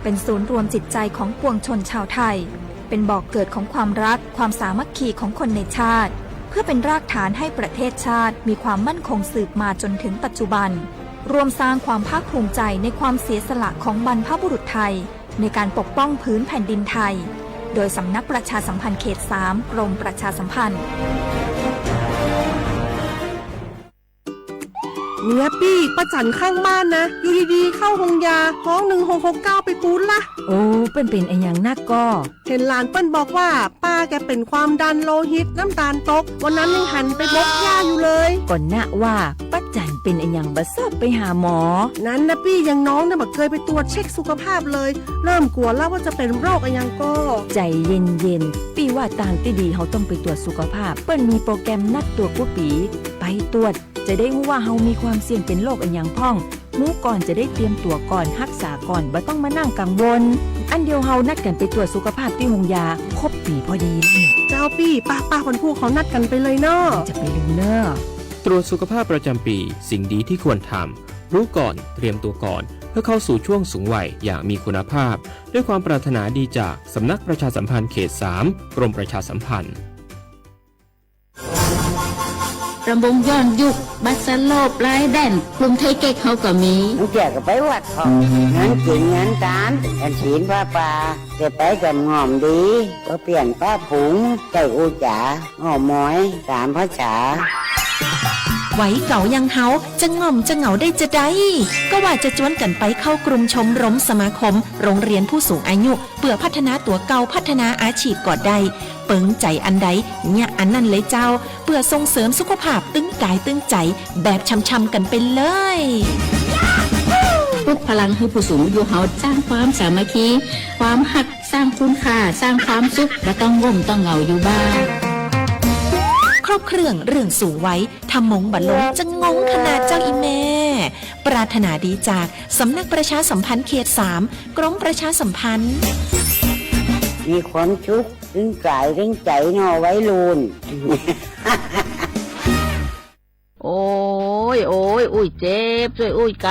เป็นศูนย์รวมจิตใจของปวงชนชาวไทย เป็นบ่อเกิดของความรัก ความสามัคคีของคนในชาติ เพื่อเป็นรากฐานให้ประเทศชาติมีความมั่นคงสืบมาจนถึงปัจจุบัน ร่วมสร้างความภาคภูมิใจในความเสียสละของบรรพบุรุษไทย ในการปกป้องผืนแผ่นดินไทย โดยสำนักประชาสัมพันธ์เขต สาม กรมประชาสัมพันธ์ เมียปี้ ป้าจั๋นข้างบ้านนะ อยู่ดีๆ เข้าโฮงยา ฮ้อง หนึ่งหกหกเก้า ไปปู๊ดละ โอ้ เปิ้นเป๋นอะหยังนักก่อ เห็นหลานเปิ้นบอกว่า ป้าแกเป็นความดันโลหิต น้ำตาลตก วันนั้นยังหันไปบกหญ้าอยู่เลย ก่อนนะว่า ป้าจั๋นเป๋นอะหยังบ่ซอบไปหาหมอ นั้นนะปี้ ยังน้องเนี่ยบ่เคยไปตรวจเช็คสุขภาพเลย เริ่มกลัวแล้วว่าจะเป็นโรคอะหยังก่อ ใจเย็นๆ ปี้ว่าตางตี้ดีเฮาต้องไปตรวจสุขภาพ เปิ้นมีโปรแกรมนัดตรวจกู้ปี ไปตรวจ จะได้ฮู้ว่าเฮามีความเสี่ยงเป็นโรคอะหยังพ่อง ฮู้ก่อนจะได้เตรียมตั๋วก่อน ฮักษาก่อน บ่ต้องมานั่งกังวล อันเดียวเฮานัดกั๋นไปตรวจสุขภาพตี้โฮงยา ครบปีพอดี เจ้าปี้ ป้าๆ วันพูกเฮานัดกั๋นไปเลยเนาะ จะไปลืมเน่อ ตรวจสุขภาพประจำปี สิ่งดีที่ควรทำ รู้ก่อน เตรียมตัวก่อน เพื่อเข้าสู่ช่วงสูงวัยอย่างมีคุณภาพ ด้วยความปรารถนาดีจากสำนักประชาสัมพันธ์เขต สาม กรมประชาสัมพันธ์ รำวงย้อนยุค บัสซาโล ปลายแดน กรุงเทพเก๊กเขาก็มี เสียก็ไปวัดเขา งานกินงานการ กันศีลผ้าป่า แต่ไปกับง่อมดี ก็เปลี่ยนป้าผง ใส่อูจ๋า อ้อมอย สามภาษา ไหวเก๋ายังเฮา จะง่อมจะเหงาได้จะใด ก็ว่าจะจวนกั๋นไปเข้ากลุ่มชมรมสมาคม โรงเรียนผู้สูงอายุ เปื่อพัฒนาตั๋วเก่า พัฒนาอาชีพก็ได้ เปิงใจ๋อันใด เยียะอันนั้นเลยเจ้า เปื่อส่งเสริมสุขภาพตึงกายตึงใจ๋ แบบช่ำๆ กั๋นไปเลย ปลุกพลังหื้อผู้สูงอายุเฮา สร้างความสามัคคี ความฮัก สร้างคุณค่า สร้างความสุข บ่ต้องง่มต้องเหงาอยู่บ้าน ครบเครื่องเรื่องสูงวัย ถ้ามงบ่ลง จะงงขนาดเจ้าอีแม่ ปรารถนาดีจากสำนักประชาสัมพันธ์เขต สาม กรมประชาสัมพันธ์ มีความสุข ตึงกายตึงใจ๋เนาะวัยรุ่น โอ้ย โอ้ย อุ้ยเจ็บ จ้วยอุ้ยก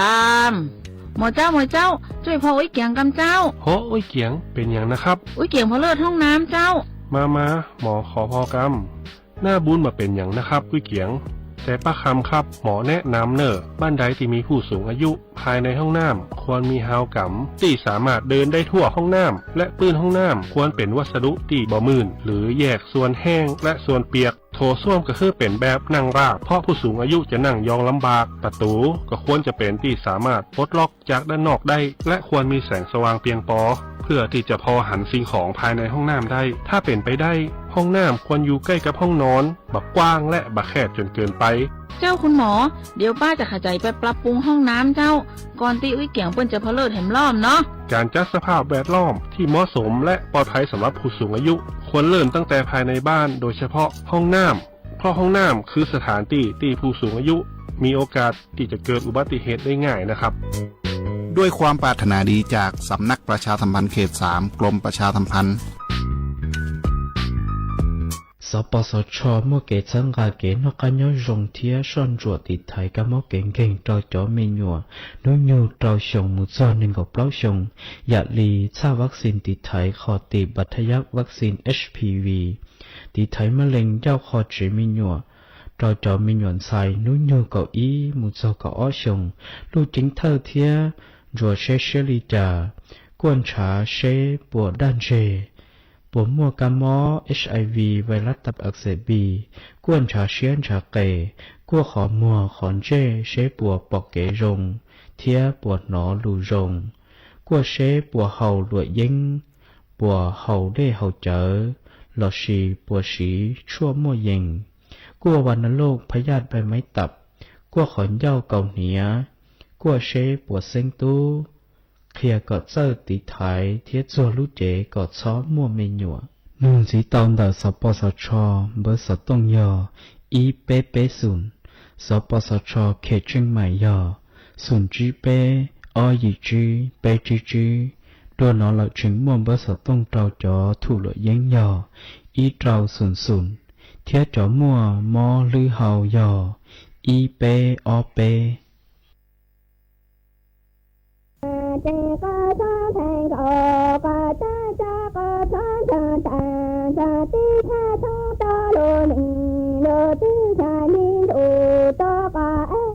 ำ หมอเจ้า หมอเจ้า จ้วยพออุ้ยเกียงกำเจ้า โห อุ้ยเกียง เป็นหยังนะครับ อุ้ยเกียงผะเลิดห้องน้ำเจ้า มา มา หมอขอพอกำ หน้าบุญบ่เป็นหยังนะครับ อุ้ยเกียง แต่ป้าคำครับ หมอแนะนำเน่อ บ้านใดที่มีผู้สูงอายุ ภายในห้องน้ำควรมีฮาวกำ ที่สามารถเดินได้ทั่วห้องน้ำ และปื้นห้องน้ำควรเป็นวัสดุที่บ่มื่น หรือแยกส่วนแห้งและส่วนเปียก โถส้วมก็คือเป็นแบบนั่งราบ เพราะผู้สูงอายุจะนั่งยองลำบาก ประตูก็ควรจะเป็นที่สามารถปลดล็อกจากด้านนอกได้ และควรมีแสงสว่างเพียงพอ เพื่อที่จะพอหันสิ่งของภายในห้องน้ำได้ ถ้าเป็นไปได้ ห้องน้ำควรอยู่ใกล้กับห้องนอน บ่กว้างและบ่แคบจนเกินไป เจ้าคุณหมอ เดี๋ยวป้าจะขยายไปปรับปรุงห้องน้ำเจ้า ก่อนตี้อุ้ยเกียงเปิ้นจะผะเลิดแหมรอบเนาะ การจัดสภาพแวดล้อมที่เหมาะสมและปลอดภัยสำหรับผู้สูงอายุ ควรเริ่มตั้งแต่ภายในบ้าน โดยเฉพาะห้องน้ำ เพราะห้องน้ำคือสถานที่ที่ผู้สูงอายุมีโอกาสที่จะเกิดอุบัติเหตุได้ง่ายนะครับ ด้วยความปรารถนาดีจากสำนักประชาสัมพันธ์เขต สาม กรมประชาสัมพันธ์ สปสช muaj kev txhawb nqa kev noj qab nyob zoo thiab soj ntsuam tiv thaiv kab mob kev nkeeg rau cov me nyuam hnub nyoog rau xyoo mus txog nees nkaum plaub xyoo, yam li txhaj vaccine tiv thaiv qhov tis บาดทะยัก vaccine H P V, tiv thaiv mab lees ncauj qhov tsev me nyuam rau cov me nyuam ntxhais hnub nyoog kaum ib mus txog kaum ob xyoos. Luj ceeb thawj thiab ntsuas seb siab li cas, kuaj ntshav seb puas daj ntseg, puas muaj kab mob H I V, virus ตับอักเสบบี, kuaj ntshav siab ntshav qes, kuaj qhov muag qhov ntsej seb puas pom kev zoo thiab puas hnov lus zoo, kuaj seb puas haus luam yeeb, puas haus dej haus cawv, lossis puas siv tshuaj muaj yees, kuaj วัณโรค พยาธิใบไม้ตับ, kuaj qhov ncauj kaus hniav, kuaj seb puas xeeb tub, qhia kom txawj tiv thaiv thiab txuag lub cev kom txhob muaj me nyuam. Nug ntxiv tau ntawm xov pos xov tsho npawb xov tooj yog ib peb peb xoom, xov pos xov tsho kheem tseej maim yog xoom tsib peb ob yim tsib peb tsib tsib. Dua no lawm tseem muaj npawb xov tooj rau cov thum luam yeeb yog ib rau xoom xoom, thiab cov muaj mob hlwb hau yog ib peb ob peb. nkaus qhov tag tsa qhov txhob ntshai tas, ntshai tib thaj thoob tau lug leej lug twg yog li ntuj tau qhov ab.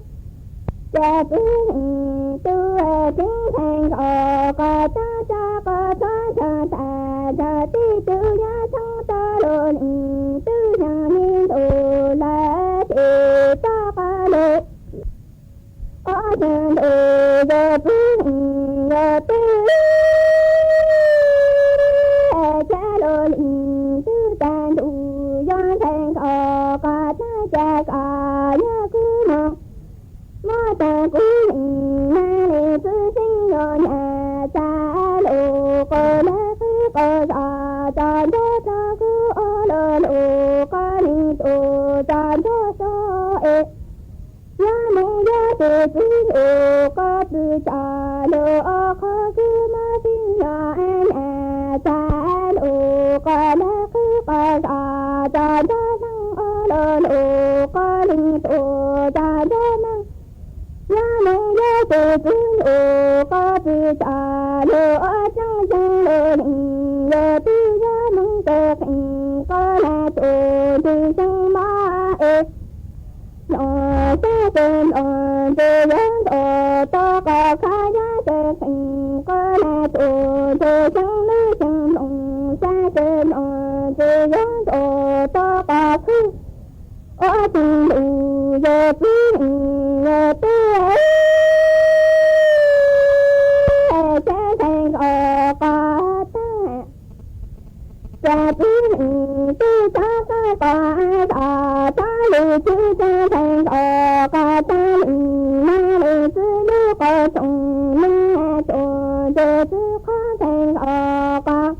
Cas pwg leej tub tseeb ntshai nkaus qhov tag tsa qhov txhob ntshai tas, ntshai tib tug yuav thoob tau lug leej twg yog li ntuj lawm ces tau qhov lug. Ob tug ntuj yog pwg leej yog twg cas lug leej twg tas ntuj yog ntshai nkaus qhov tag cas koj yog kuv moog. Muab tag kuv leej mag leej txwv xeeb yuav nyam txag lug qhov lawv qhwv qhov zos tso nrog txog kuv ua lug lug qhov leej tub tso nrog xyov es yuav moog yuav twg pwg lug qhov pwg tso lug qhov kuv muab xeeb yuav nyam txag lug qhov lawv qhwv qhov zos tso nrog leej ua lug lug qhov leej tub tso nrog moog. Yuav moog yuav twg pwg lug qhov pwg tso lug ua tseeb xyoo lug leej yog twg yuav moog tawg qeej qhov nag tub ntws xyoo mob es. Nplooj sab kws nplooj ntws yuav ntxuav tau qhov khav yuav tawg qeej qhov nag tub ntws xyoo lub xyoo nplooj sab kws nplooj ntws yuav ntxuav tau qhov khav. Ob tug ntuj yog pwg leej yog twg cas ntshai nkaus qhov tag. Cas pwg leej twg txhob qab qhov zos txhob lug txwv cas ntshai nkaus qhov tag leej mag leej txwv lub qhov tsoom leej tsoom ntws txwv qhov ntshai nkaus qhov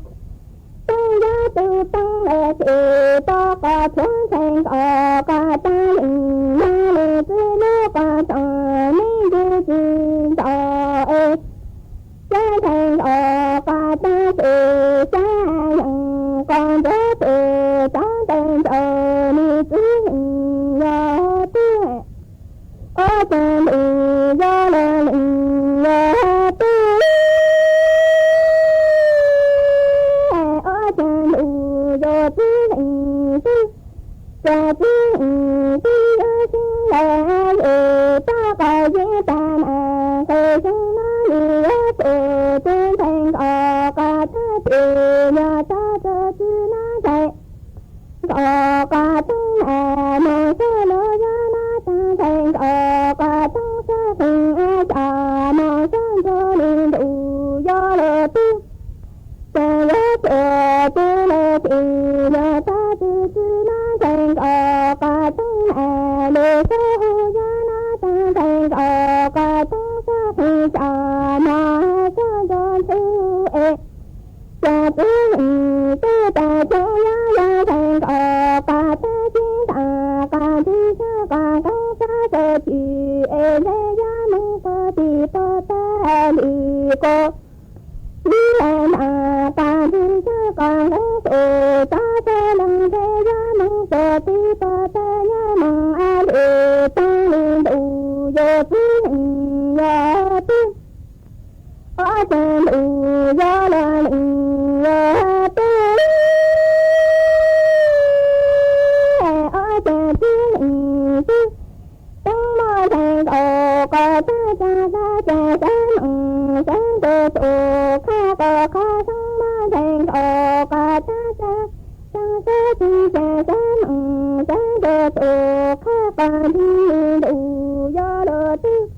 tag yog tug poob lawm ces tau qhov plhuav ntshai nkaus qhov tag leej mag leej txwv lub qhov tsoom leej ntws txwv ntxaus es cas ntshai nkaus qhov tag ces xyov yeej qhov ntsuav tes txhob ntawm ntsaum leej txwv leej yog twg. Ob tug ntuj yog lug leej yog twg. Ob tug ntuj yog pwg leej twg. Cas pwg leej twg yuav xeeb lawm es tau qhov yeej tag mas nqe xyoo no nws yuav txuas txwv ntshai nkaus qhov tag ces yog txhob txuas txwv no ntshai nkaus qhov tag mas moog xyov lug yog no tag ntshai nkaus qhov tag xyov qeej xyov moog xyov ntsuag leej ntuj yog lug twg. Ces yuav txuas txwv lawm ces yog txhob txwv txwv no ntshai nkaus qhov tag mas lug xyov hu yog no tag ntshai nkaus qhov tag xyov qeej xyov moog xyov ntsuag ntxug es. Cas pwg leej twg tas xyoo yuav yog ntshai nkaus qhov tag ceeb tas qhov ntxwg xyov qhov nqeeb xyov xyov chim es ntshe yuav moog puag tim puag tag li quas li lawm ntag. Qhov ntxwg xyov qhov nqeeb xyov xyov leej ntshe yuav moog puag tim puag tag yuav moog a li tag li ntuj yog pwg leej yog twg. Ob tug ntuj yog lug leej yog twg. Ob tug pwg leej twg. Xyov muaj ntshai nkaus qhov tag cas tag cas xyov moog xyov ntsuag tus qhab qhov qhov xyov muaj ntshai nkaus qhov tag cas tag xyov tsis cas xyov moog xyov ntsuag tus qhab qhov ntxwg ntuj yog lug twg.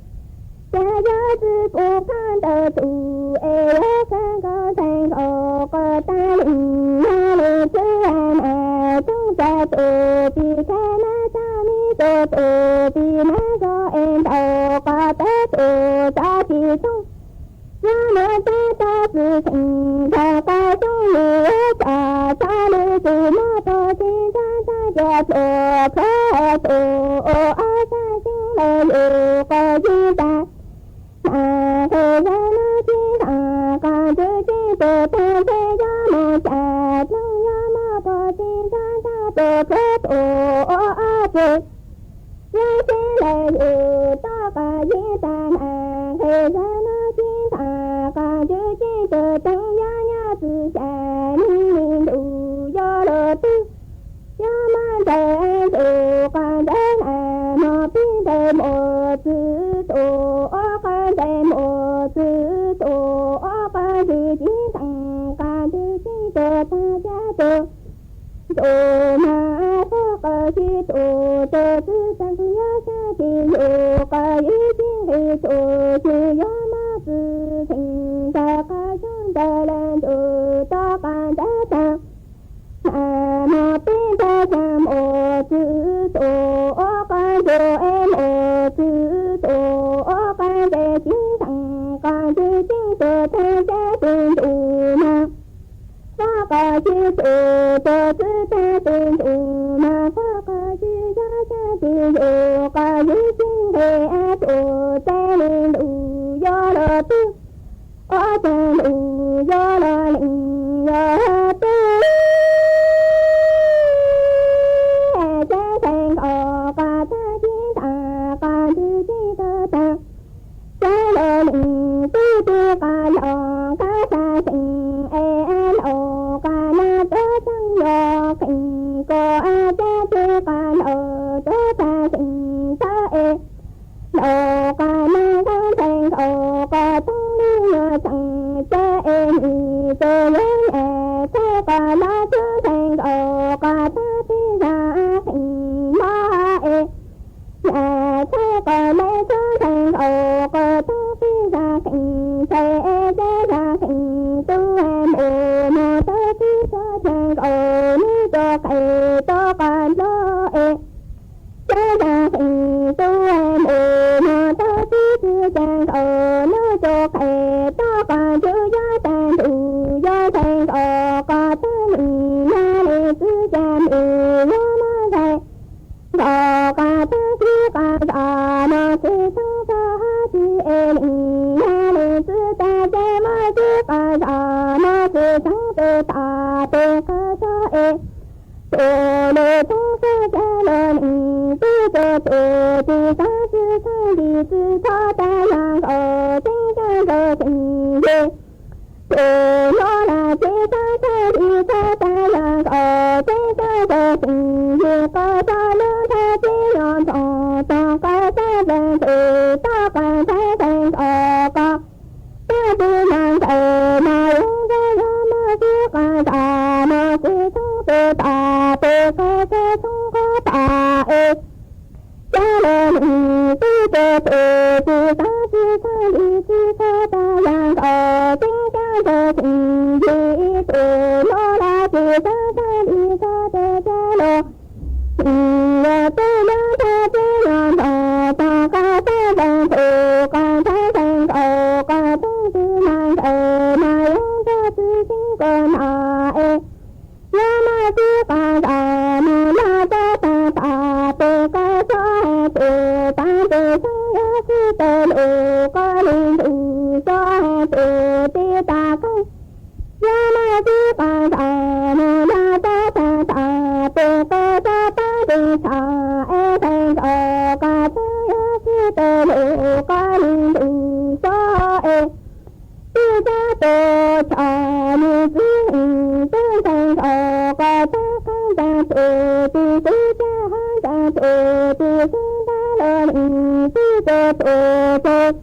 Cas yog txwv pum qhab ntawd tus es yuav khav nkaus ntshai nkaus qhov tag leej mag leej txwv mas txhob txwv tus pis khav mas txhob mi tus tus pis mas zog es ntaus qhov tag tus txhob tsis txhob. Yog muaj tag tag txwv xeem nrog qhov xyoob yus yuav tso txhob lug tsis muaj puag tsis ntxag ntxag tias pluag pluag tus ua ob sab xyoob lawm yus qhov yeej tag. Mas nqe yog no tsis ntag qhov ntxwg ceeb tus tag ntshe yog moog cas dloog yog muaj puag tsis ntxag ntxag pluag pluag tus ua ob sab xyoob lawm yus tau qhov yeej tag. Mas nqe yog no tsis ntag qhov ntxwg ceeb tus teeb yog nyob txwv xya leej li ntuj yuav luag pib. Yog mab ntxawg ntxuj qab ntxawg na, mos pib ntawg mus txwv tus, ob qab ntxawg mus txwv tus, ob qab ntxwg ceeb teem, qab ntxwg ceeb tus tag xya tus. Tus mas faj qab xib tus, tus txwv tag yog xya tis yus, qab yus ceeb nqi tus yus yog mab txwv theem, ntawg qab xyoob ntawg lawm ntsuj rov qab ntawg tag. Mas mos pib ntawg xya mus txwv tus, ob qab ntxwg es mus txwv tus, ob qab ntxwg ceeb teem, qab ntxwg ceeb tus tag xya tus ntsuj mas faj qab xib tus, tus txwv tag tus ntsuj mas faj qab xib yog xya tis yus, qab yus ceeb nqi tus tag li ntuj yuav luag pib. Ob tag ntuj yuav luag lees yuav pib. Ceeb teem nkaus qab tag ceeb tag, qab ntxwg ceeb tus tag. Xya luag lees tub tib qab los kab tag xeem es, laus qab nag tuaj txeeg yog qees, koj ab cab tib qab los tuaj tag xeem tawb es, laus qab nag kab tag nkaus qab toob li nyuag txeem tawb es, nim tus yuav nyam txhais qab los tuaj tag nkaus qab tag tib zag qees mog es. Nyam txhais qab lawm tuaj tag nkaus qab toob tib zag qees txhais es, tib zag qees tub mus mos tawb tib tuaj tag nkaus nws tus qe tuaj qab nplo es. Tib zag qees tub mus mos tawb tib tuaj tag nkaus nws tus qe tuaj qab ntsuj yog tag ntuj yuav tag nkaus qab tag li nyab li txwv xya li yog mab ntxhais. Nkaus qab tag tib qab zos mos txwv txheeb txog hab tib es li nyab li txwv tag ces mos tib qab zos mos txwv txheeb tus tag pem qab zos es. Tus lus txheeb txog xya luag lees tub tus tus tib xav txwv txheeb li txwv txhob tag yog nkaus ceeb tag nkaus ceeb li. Tus no los tib xav txheeb li txhob tag yog nkaus ceeb tag nkaus ceeb li, qab zos lub nthab tib nyuag ntxhov tog qab xab nplees ntxwv tog qab ntxhais tag nkaus qab tag tib mas ntxawg mas yog nkaus yog mos tib qab zos mos txwv txheeb tus tag pem qab zos txheeb qab tag es. Xya luag lees tub tus tus tib xav txwv txheeb li txwv txhob tag yog nkaus ceeb tag nkaus ceeb li, tus no los tib xav txheeb li txhob tag xya luag lees yuav pib lub nthab tib nyuag ntxhov tog qab xab nplees ntxwv qab ntxhais tag nkaus qab tag tib mas ntxawg mas yog nkaus txwv ceeb koj no es. Yog mos tib qab zos mus los tuaj tag tag pem qab zos hais tias pab tus xeeb yog xib tawg lus qab li ntuj xyov hais tias tib tas qeej. Yog mos tib qab zos mus los tuaj tag tag pem qab zos pab tus txhais es tag nkaus qab tag yog xib tawg lus qab li ntuj xyov es. Tib tag tus txhais li txwv lees tub tag nkaus qab tag qab ntxhais tus tib xwb caj hab ntxhais tus tib xwb ntag luag lees tub tus tus tus.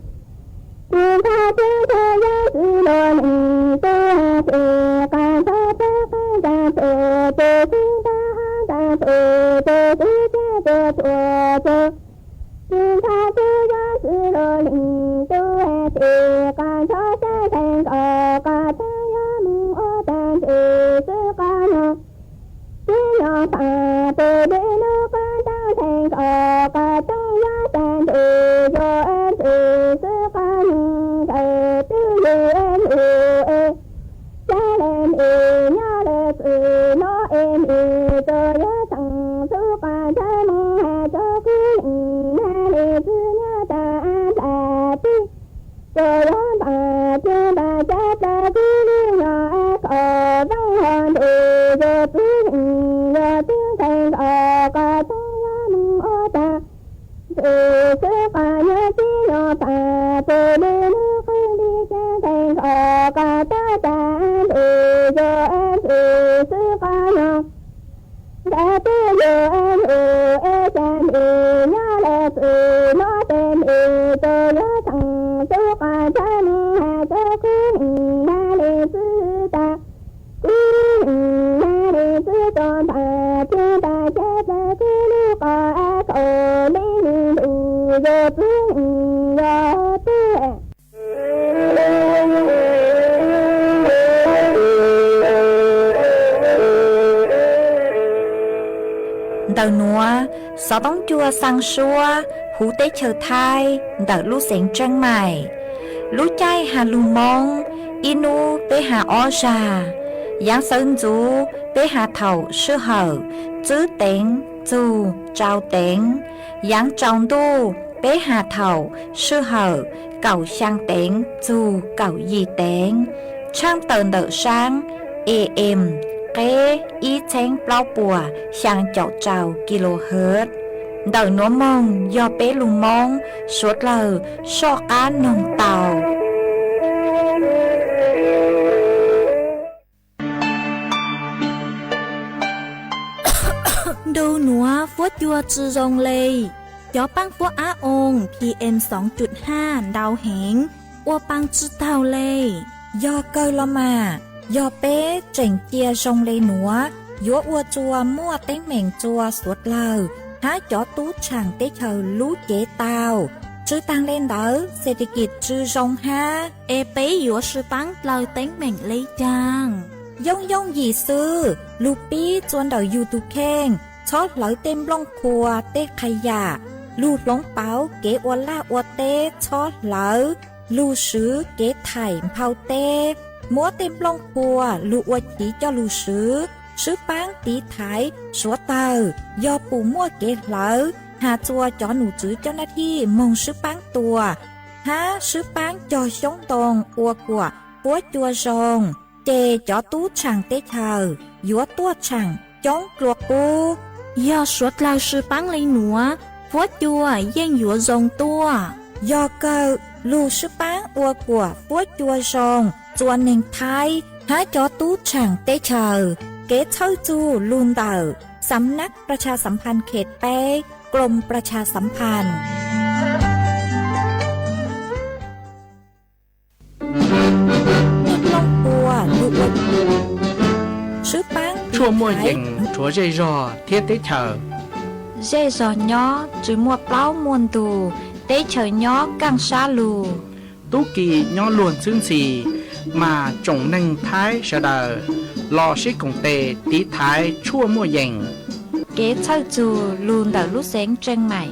Tib tag tib tag yog txwv luag lees tub hais tias qab tag tag qab ntxhais tus tib xwb ntag hab ntxhais tus tus tib caj tus tus tus. Tib tag tib yog txwv luag lees tub hais tias qab tag xab ntxhais nkaus qab tag yog mus ua tag ntxwv xwb qab no. Tib nyuag pam pem lwm lub qab tag ntxhais nkaus qab tag yog tag ntxwv yuav ntxwv xwb qab no nkawd twb yug lus es. Xya lees nws nyob lawm txwv no es nws tsuas yog tseem xwb qab ntxhais mus hais rau kuv lees nag li txwv nyob tag nplas tib. Tsuas yog npam tiag npam cas plaws kuv li nyuag kaum veej hos ntuj yog txwv lees yog tub ntxhais nkaus qab tag yog mus ua tag ntxwv xwb qab nyob tib nyuag pam pem lwm lub qab li cas ntxhais nkaus qab tag Tub yuav hu es xya hli nyob le txwm no tes hli tsuas yuav tseem xub qos txhab mus hais txog khub hli na le xwb tas. Khub hli na le xwb tso npam thiab npam sab plaws khub lub qos khaum deb li ntus yog tub hli yog tub. Ntawm nuav, xov toob cua xaa suab huv teb chaws Thaib ntawm lub xeev Tseeb Maim. Lub caij ha lug Moob, ib nub peb ha ob zag. Yaav xawv ntxuv peb ha thaum sij hawm tswb teev txug tsau teev. Yaav tsaus ntuj peb ha thaum sij hawm kaum xyaa teev txug kaum yim teev. Tshaaj tawm ntawm saab A M qeb ib txheeb plaub puas xyaa caum rau kilohertz. Ntawm nuav moog yog peb lug Moob suav dlawg soj qaab noog tau. Ntu nuav fuab cua tsi zoo le. Cov paab fuab ab oo P M xoo cum haj ntau heev, ua paa tsi taug le. Yog kawg los mas, yog peb tseem cia zoo le nuav, yuav ua tsua muaj teeb meem tsua suav dlawg hab cov tub tshaam teb chaws lub cev tau. Tsi taag le ntawd, xes tes kis tsi zoo hab, es peb yuav sib paab dlaw teeb meem le caag? Yooj yooj yim xwb, lug pib tsua ntawm yug tug kheej, txhob hlawv tej nplooj qhuas tej qha yam, lug hloov pauv kev ua laj ua teb txhob hlawv, lug swv kev thaim nphau teb, muab tej nplooj qhuas lug ua chiv coj lug swv, sib paab tiv thaiv suav dlawg, yog pum muaj kev hlawv, has tsua cov num tswv coj nab thij moog sib paab tua, hab sib paab cog xyoob ntoo ua kuam fuab cua zoo, ces cov tub tshaam teb chaws yuav tuaj tshaam coob dlua qub. Yog suav dlawg sib paab le nuav, fuab cua yeej yuav zoo tuaj. Yog kawg, lug sib paab ua kuam fuab cua zoo tsua neeg Thaib hab cov tub tshaam teb chaws. Kev txhawj txug lug ntawm สำนักประชาสัมพันธ์เขตแปด กรมประชาสัมพันธ์. Tshuaj muaj yees rhuav zej zog thiab teb chaws. Zej zog nyob tsi muaj plaub muaj ntug, teb chaws nyob kaaj sab lug. Tub ki nyob luag ntxhwb ntxhi, mas tsoom neeg Thaib sawv daws los sib koom tes tiv thaiv tshuaj muaj yees. Kev txhawj txug lug ntawm lub xeev Tseej Maim.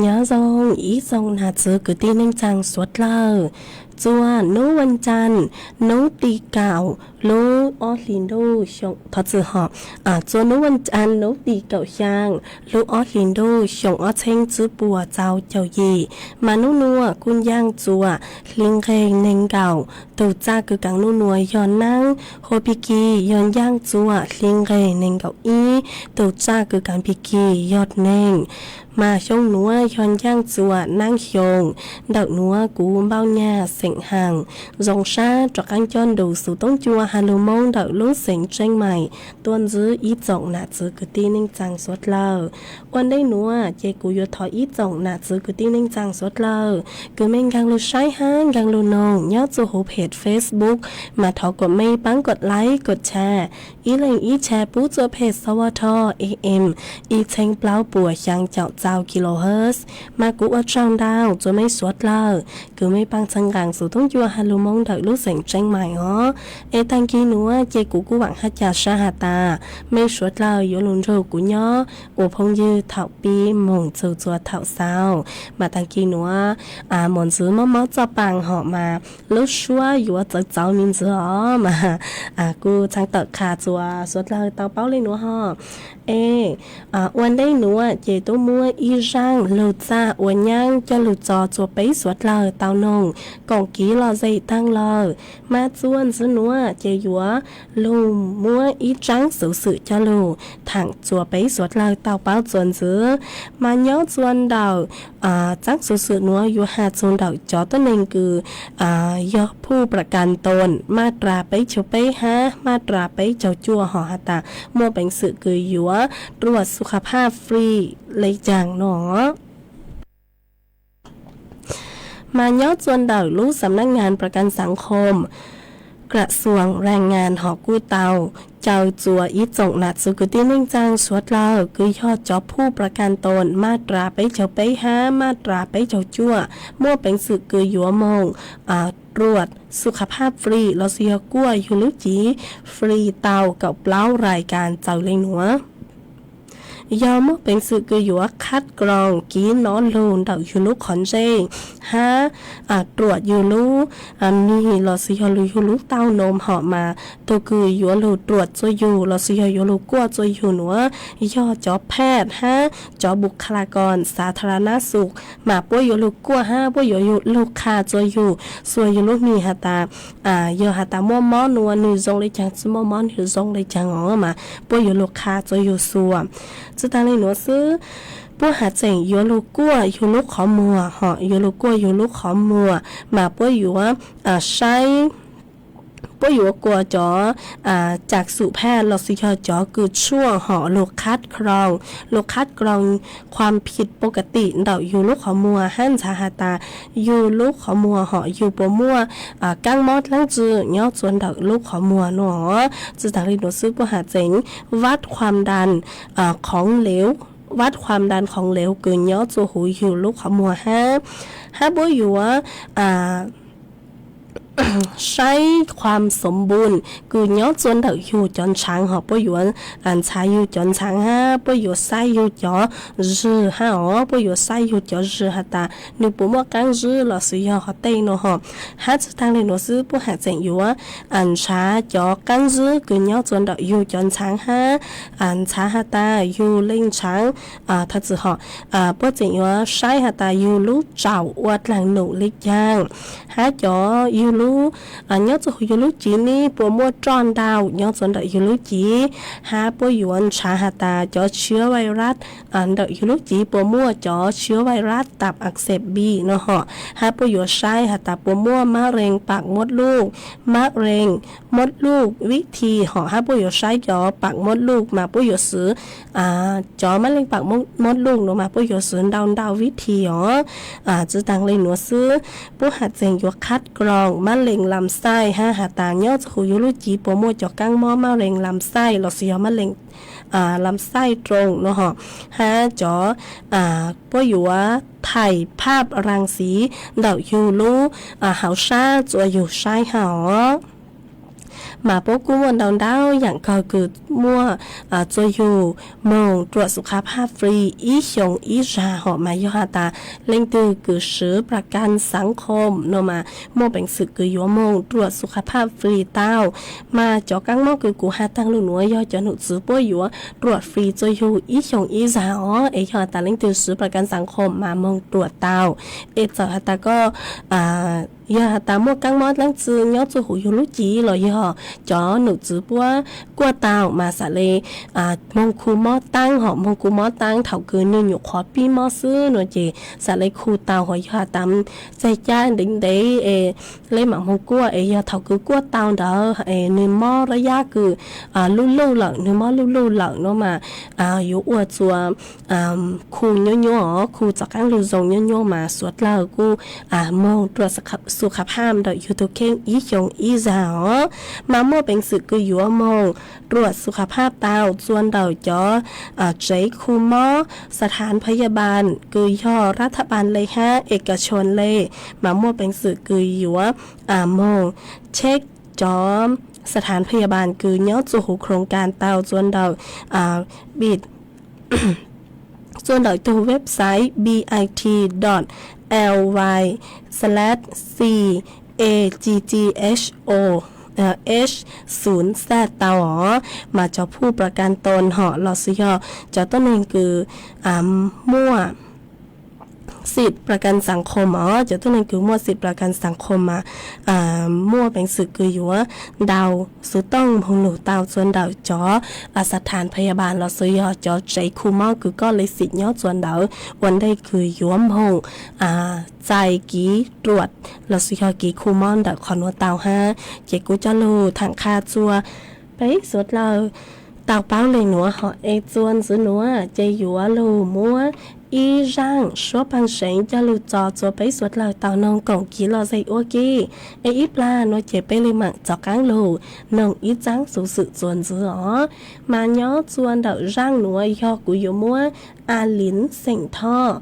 Nyob zoo ib tsoom nam txiv kwv tij neej tsaa suav dlawg, txua nub vaj can nub tim kaum lub ob hlis ntuj xyoo, thov txim hom, txua nub vaj can nub tim kaum xyaa lub ob hlis ntuj xyoo ob txheeb tsib puas txaus caum yim, mas nub nuav kuj ncaaj txua hli nqeg neeg nkaum. Tug txaj kws kaav nub nuav yog naab, hua pig kig yog ncaaj txua hli nqeg neeg nkaum ib. Tug txaj kws kaav pig kig yog neeg, mas xyoo nuav yog ncaaj txua naab xyoo. Ntawm nuav kuv Npauj Nyaj xeem Haas zoo sab rov qaab coj ntu xuv toob cua ha lug Moob ntawm lub xeev Tseeb Maim tuaj ntsib ib tsoom nam txiv kwv tij neej tsaa suav dlawg. Ua ntej nuav ces kuv yuav thov ib tsoom nam txiv kwv tij neej tsaa suav dlawg kws mej nkaag lug saib hab nkaag lug noog nyob txuj huv phem Facebook, mas thov kom mej paab kom like kom share, ib leeg ib share pub txuj phem xov vaj thoj A M ib txheeb plaub puas xyaa caum txau kilohertz. Mas kuv ua tsaug ntau txua mej suav dlawg kws mej paab txhawb nqaa Xuv Thoob Cua has lug moo ntawm lub xeem Tseeb Mais os. Es taag kis nuav ces kuv kuj vaam hab ca sab has tas mej suav dlawg yuav lug nrug kuv nyob ua phooj ywg thaum pib moog txug txhua thaum xaus. Mas taag kis nuav mos ntxwv mob mob txoj paas hom mas lub suab yuav txawv txawv me ntsis os mas kuj txhaj tawm qha txug suav dlawg tau paub le nuav hos. Es ua ntej nuav ces tub muab ib zaaj lug txaj ua nyaab coj lug txo txug peb suav dlawg tau noog koom kiv lom zem taag lawm. Mas txuas ntxiv nuav ces yuav lug muab ib tsaab xuv xwm coj lug thaam txug peb suav dlawg tau paub txuas ntxiv. Mas nyob txuas ntawm tsaab xuv xwm nuav yuav has txug ntawm cov tuab neeg kws yog phuj pras kas toos maj ras peb caug peb hab maj ras peb caug cuaj hom has tas muaj peev xwm kws yuav ruam xu kha phaj free le caag no. Mas nyob txuas ntawm lub xam nab ngas pras kas xaav khoom, kra xuas raa ngas hom kuj tau caw txuas ib txoom nam txiv kwv tij neej tsaa suav dlawg kws yog cov phuj pras kas toos maj ras peb caug peb hab maj ras peb caug cuaj muaj peev xwm kws yuav moog ruam xu kha phaj free lossis yog kuaj yug lub civ free tau kaum plaub rais kas txawm le nuav. Yog muaj peev xwm kws yuav khab kroos kiv nov lug ntawm yug lub qhov ntsej hab ruam yug lub mis lossis yog lug yug lub tauj noos hom mas tug kws yuav lug ruam txuas yug lossis yog yuav lug kuaj txuas yug nuav yog cov phaj hab cov bus kha la koos xav tha ra nab xus mas puab yuav lug kuaj hab puab yuav lug qha txuas yug, xuas yug lub mis has tas yog has tas muaj mob nuav nwg zoo le caag, tsi muaj mob nwg zoo le caag os mas puab yuav lug qha txuas yug xuas. Tsi taag le nuav xwb, puab has tseem yuav lug kuaj yug lub qhov muag hom yuav lug kuaj yug lub qhov muag mas puab yuav saib, puab yuav kuas cov cam xum phaj lossis yog cov kws tshuaj hom lug khab kroos, lug khab kroos khuam phim pov ka tim ntawm yug lub qhov muag hab ntxhaav has tas yug lub qhov muag hom yug puas muaj kaab mob dlaab tsi nyob txuas ntawm lub qhov muag nuav. Tsi taag le nuav xwb puab has tseem vab khuam das khoov lev, vab khuam das khoov lev kws nyob txuas huv yug lub qhov muag hab, hab puab yuav saib khuam xoom npun kws nyob txuas ntawm yug cov ntshaav hom puab yuav ntxhaav yug cov ntshaav hab puab yuav saib yug cov zwg hab os, puab yuav saib yug cov zwg has tas nwg puas muaj qaab zwb lossis yog hov tej nuav hom. Hab tsi taag le nuav xwb puab has tseem yuav ntshaav cov qaab zwb kws nyob txuas ntawm yug cov ntshaav hab ntxhaav has tas yug le ntshaav, tha txwm hom puab tseem yuav saib has tas yug lub tsaum ua dlaag num le caag, hab cov yug lub, nyob txuas huv yug lub civ ne puas muaj roj ntau nyob txuas ntawm yug lub civ, hab puab yuav ntshaav has tas cov tshiab virus ntawm yug lub civ puas muaj cov tshiab virus tap ak xeem bi nuav hom, hab puab yuav saib has tas puas muaj mab rees pam muab luj, mab rees muab luj vib thi hom, hab puab yuav saib cov pam muab luj mas puab yuav xwv, cov mab rees pam muab luj nuav mas puab yuav xwv ntau ntau vib thi os. Tsi taag le nuav xwb, puab has tseem yuav khab kroos mab rees lam xaij hab has tas nyob txuas huv yug lub civ puas muaj cov kaab mob mab rees lam xaij lossis yog mab rees lam xaij roos nuav hom, hab cov puab yuav thaim phaj raa xiv ntawm yug lub hauv sab txuas yug saib hab os. Mas puab kuj muaj ntau ntau yaam kawg kws muaj txuas yug moog ruam xu kha phaj free ib xyoos ib zag hom mas yog has tas leej twg kws swv pras kas xaav khoom nuav mas muaj peev xwm kws yuav moog ruam xu kha phaj free tau. Mas cov kaab mob kws kuv has taag lug nuav yog cov num txwv puab yuav ruam free txuas yug ib xyoos ib zag os, es yog has tas leej twg swv pras kas xaav khoom mas moog ruam tau. Es txawm has tas koj yog has tas muaj kaab mob dlaab tsi nyob txuas huv yug lub civ los yog cov num txwv puab kuaj tau mas xam le moog khu mob taab hom moog khu mob taab thaum kws nwg nyuam qhuav pib mob xwb nuav ces xam le khu tau hom yog has tas txag caj ntev ntev es le maam moog kuaj es yog thaum kws kuaj tau ntawd es nwg mob rab yab kws luj luj lawm, nwg mob luj luj lawm nuav mas yuav ua txuas khu nyuaj nyuaj os, khu txom qaab lug zoo nyuaj nyuaj mas suav dlawg kuj moog ruam xu kha phaj ntawm yug tus kheej ib xyoos ib zag os. Mas muaj peev xwm kws yuav moog ruam xu kha phaj tau txua ntawm cov tsev khu mob, xas thas phas yas npaas kws yog rab thaj npaas le hab es kas tshua le, mas muaj peev xwm kws yuav moog tsheb cov xas thas phas yas npaas kws nyob txua huv khoo kas tau txua ntawm bit txua ntawm tug website bit dot ly slash c a g g h o h xu xaj tau os. Mas cov phuj pras kas toos hom los sis yog cov tuab neeg kws muaj xim pras kas xav khoo os, cov tuab neeg kws muaj xim pras kas xav khoo mas muaj peev xwm kws yuav ntaus xov tooj moog lug tau txua ntawm cov xas thas phas yas npaas los sis yog cov tsev khu mob kws koj le xim nyob txua ntawd ua ntej kws yuav moog txais kev ruam los sis yog kev khu mob ntawm qhov nuav tau hab. Ces kuv coj lug tham qha txua peb suav dlawg tau paub le nuav hom es txua ntxiv nuav ces yuav lug muab ib zaaj suab paag seev coj lug tso txua peb suav dlawg tau noog koom kev lom zem ua ke. Es ib plag nuav ces peb le maam rov qaab lug noog ib txaab xuv xwm txua ntxiv os. Mas nyob txua ntawm zaaj nuav yog kuv yuav muab A Liv Xeem Thoj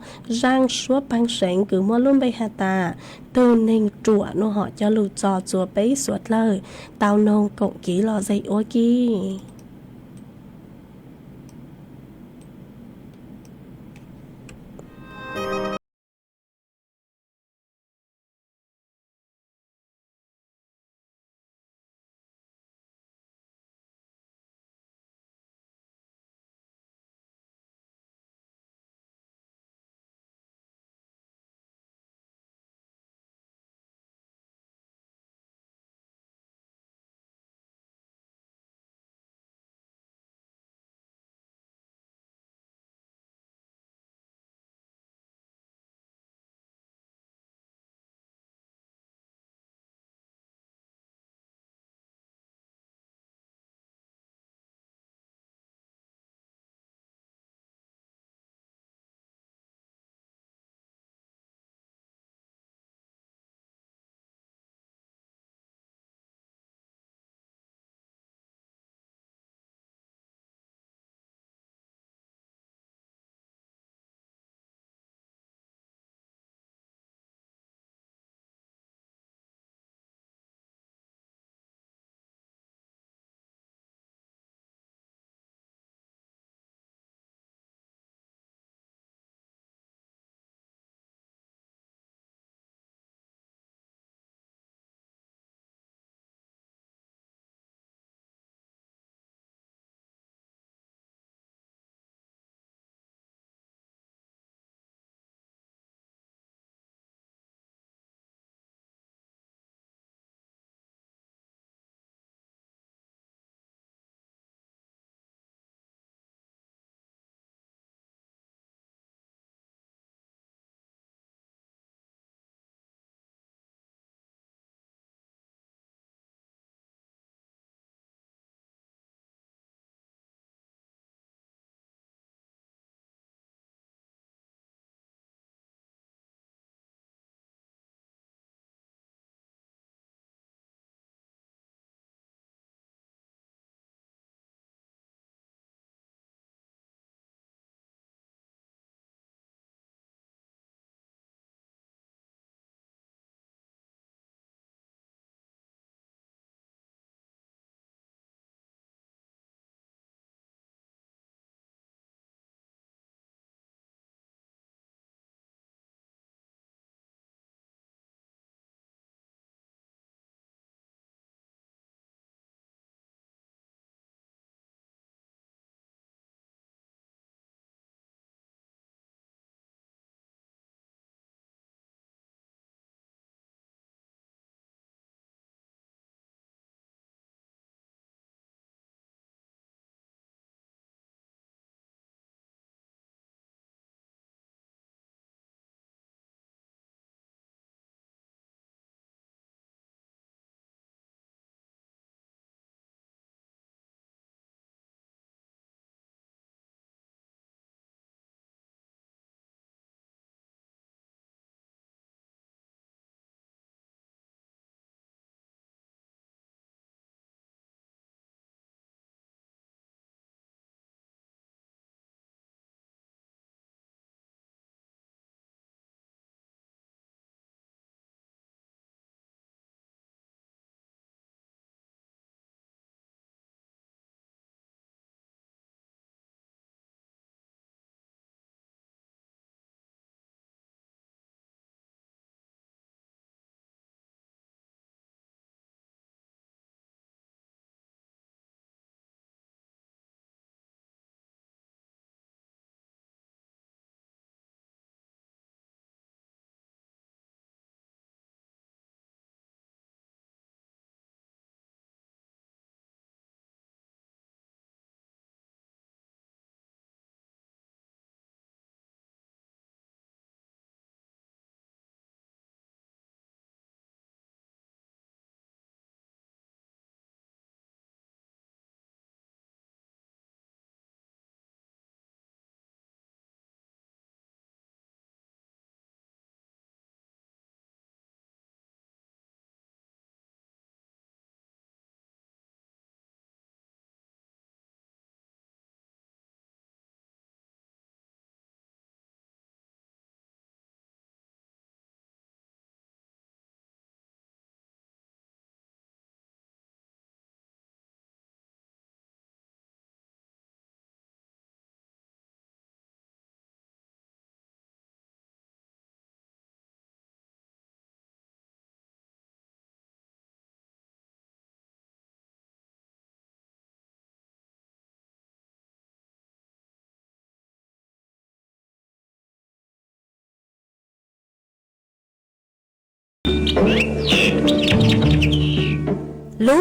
zaaj suab paag seev kws muaj lub npe has tas tug neeg ruam nuav hom coj lug tso txua peb suav dlawg tau noog koom kev lom zem ua ke. Lub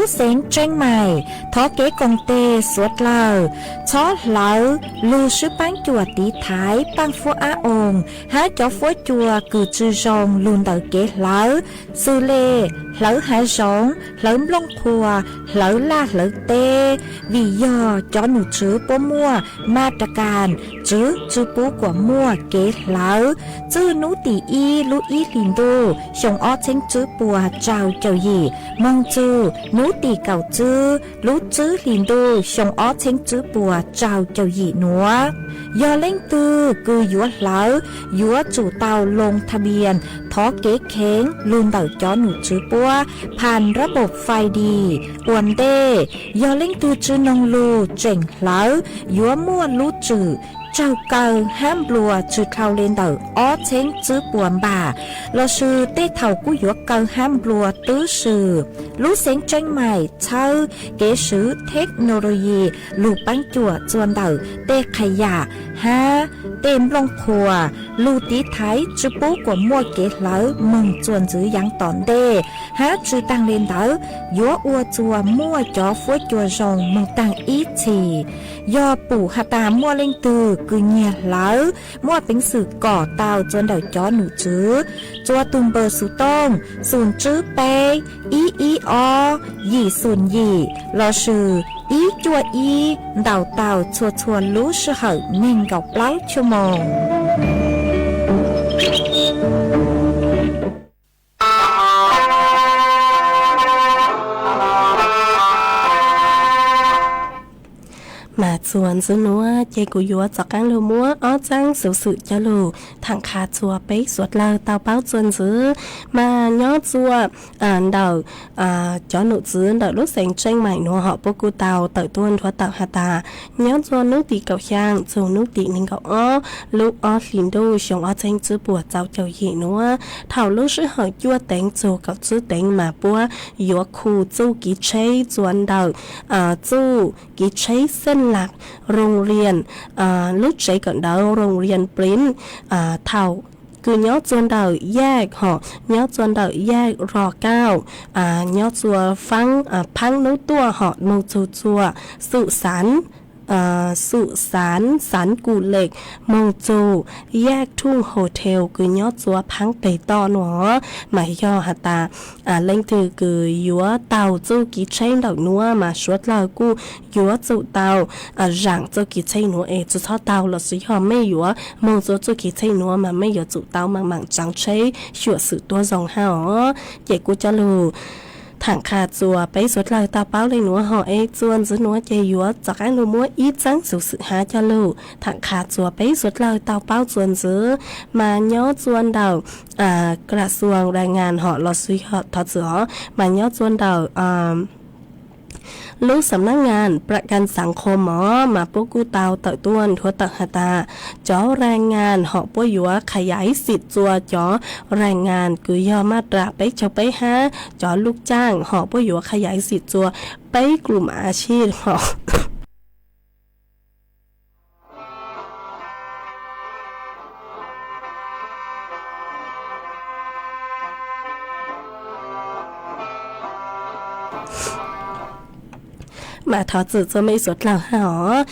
xeev Tseeb Maim thov kev koom tes suav dlawg txhob hlawv lug swb paab cuam tiv thaiv paaj fuab ab oos hab cov fuab cua kws tsi zoo lug ntawm kev hlawv, xws le hlawv hav zoov, hlawv nplooj qhuas, hlawv laj hlawv teb, vim yog cov nom tswv puab muaj ma ra kas tswv tsi pub kuas muaj kev hlawv. Txwj nub tim ib lub ib hlis ntuj xyoo ob txheeb tswb puas rau caum yim moog txug nub tim kaum tswb lub tswb hlis ntuj xyoo ob txheeb tswb puas rau caum yim nuav, yog leej twg kws yuav hlawv yuav tsum tau loo tha npias thov kev kheev lug ntawm cov nom tswv puab phas rab npaum fais dis. Ua ntej, yog leej twg tsi noog lug tseem hlawv yuav muaj lub tswm tsaug kaw hab nplua tsi dhau le ntawm ob txheeb tswb puas npam, lossis tej thaum kuj yuav kaw hab nplua twb swm. Lub xeev Tseeb Maim txhawb kev swv theknoloyi lug paab cuam txuas ntawm tej qha yam hab tej nplooj qhuas lug tiv thaiv tsi pub kuas muaj kev hlawv moog txuas ntxiv yaav tom ntej, hab tsi taag le ntawd yuav ua txuas muaj cov fuab cua zoo moog taag ib txhis. Yog pum has tas muaj leej twg kws nyiag hlawv, muaj peev xwm kom tau txuas ntawm cov nom tswv txuas tug npawb xuv tooj xum tswb peb ib ib ob yim xum yim lossis ib cuaj ib ntaus tau txhua txhua lub sij hawm neeg nkaum plaub cuaj moos. Mas txuas ntxiv nuav ces kuv yuav rov qaab lug muab ob txaab xuv xwm coj lug tham qha txuas peb suav dlawg tau paub txuas ntxiv. Mas nyob txuas ntawm cov nom tswv ntawm lub xeev Tseeb Maim nuav hom puab kuj tau tawm tuaj nthuav tawm has tas, nyob txuas nub tim kaum xyaa txug nub tim neeg nkaum ob lub ob hlis ntuj xyoo ob txheeb tswb puas rau caum yim nuav, thaum lub sij hawm cuaj teev txug kaum tsib teev mas puab yuav khu txuj kev tsheb txuas ntawm txuj kev tsheb xeej lam, rooj riam, lub tsev kawm ntawv rooj riam plin, thaum kws nyob txuas ntawm yaj hom nyob txuas ntawm yaj ros kauj, nyob txuas faab, phaab nub tuaj hom moog txug txuas xum xaav, xum xaav, xaav kub lej moog txug yaj thuj hotel kws nyob txuas phaab peg toj nuav. Mas yog has tas leej twg kws yuav taug txuj kev tsheb ntawm nuav mas suav dlawg kuj yuav tsum tau zaam txuj kev tsheb nuav es tsi txhob taug lossis yog mej yuav moog txuas txuj kev tsheb nuav mas mej yuav tsum tau maam maam tsaav tsheb xyuam xwm tuab zoo hab os. Ces kuv coj lug tham qha txuas peb suav dlawg tau paub le nuav hom es txuas ntxiv nuav ces yuav rov qaab lug muab ib txaab xuv xwm hab coj lug tham qha txuas peb suav dlawg tau paub txuas ntxiv. Mas nyob txuas ntawm กระทรวงแรงงาน hom lossis yog thov txim os, mas nyob txuas ntawm lub สำนักงานประกันสังคม os mas puab kuj tau tawm tuaj nthuav tawm has tas, cov แรงงาน hom puab yuav ขยายสิทธิ์ txuas cov แรงงาน kws yog มาตรา peb caug peb hab cov ลูกจ้าง hom puab yuav ขยายสิทธิ์ txuas peb กลุ่มอาชีพ hom Mas thov txim txuas mej suav dlawg hab os,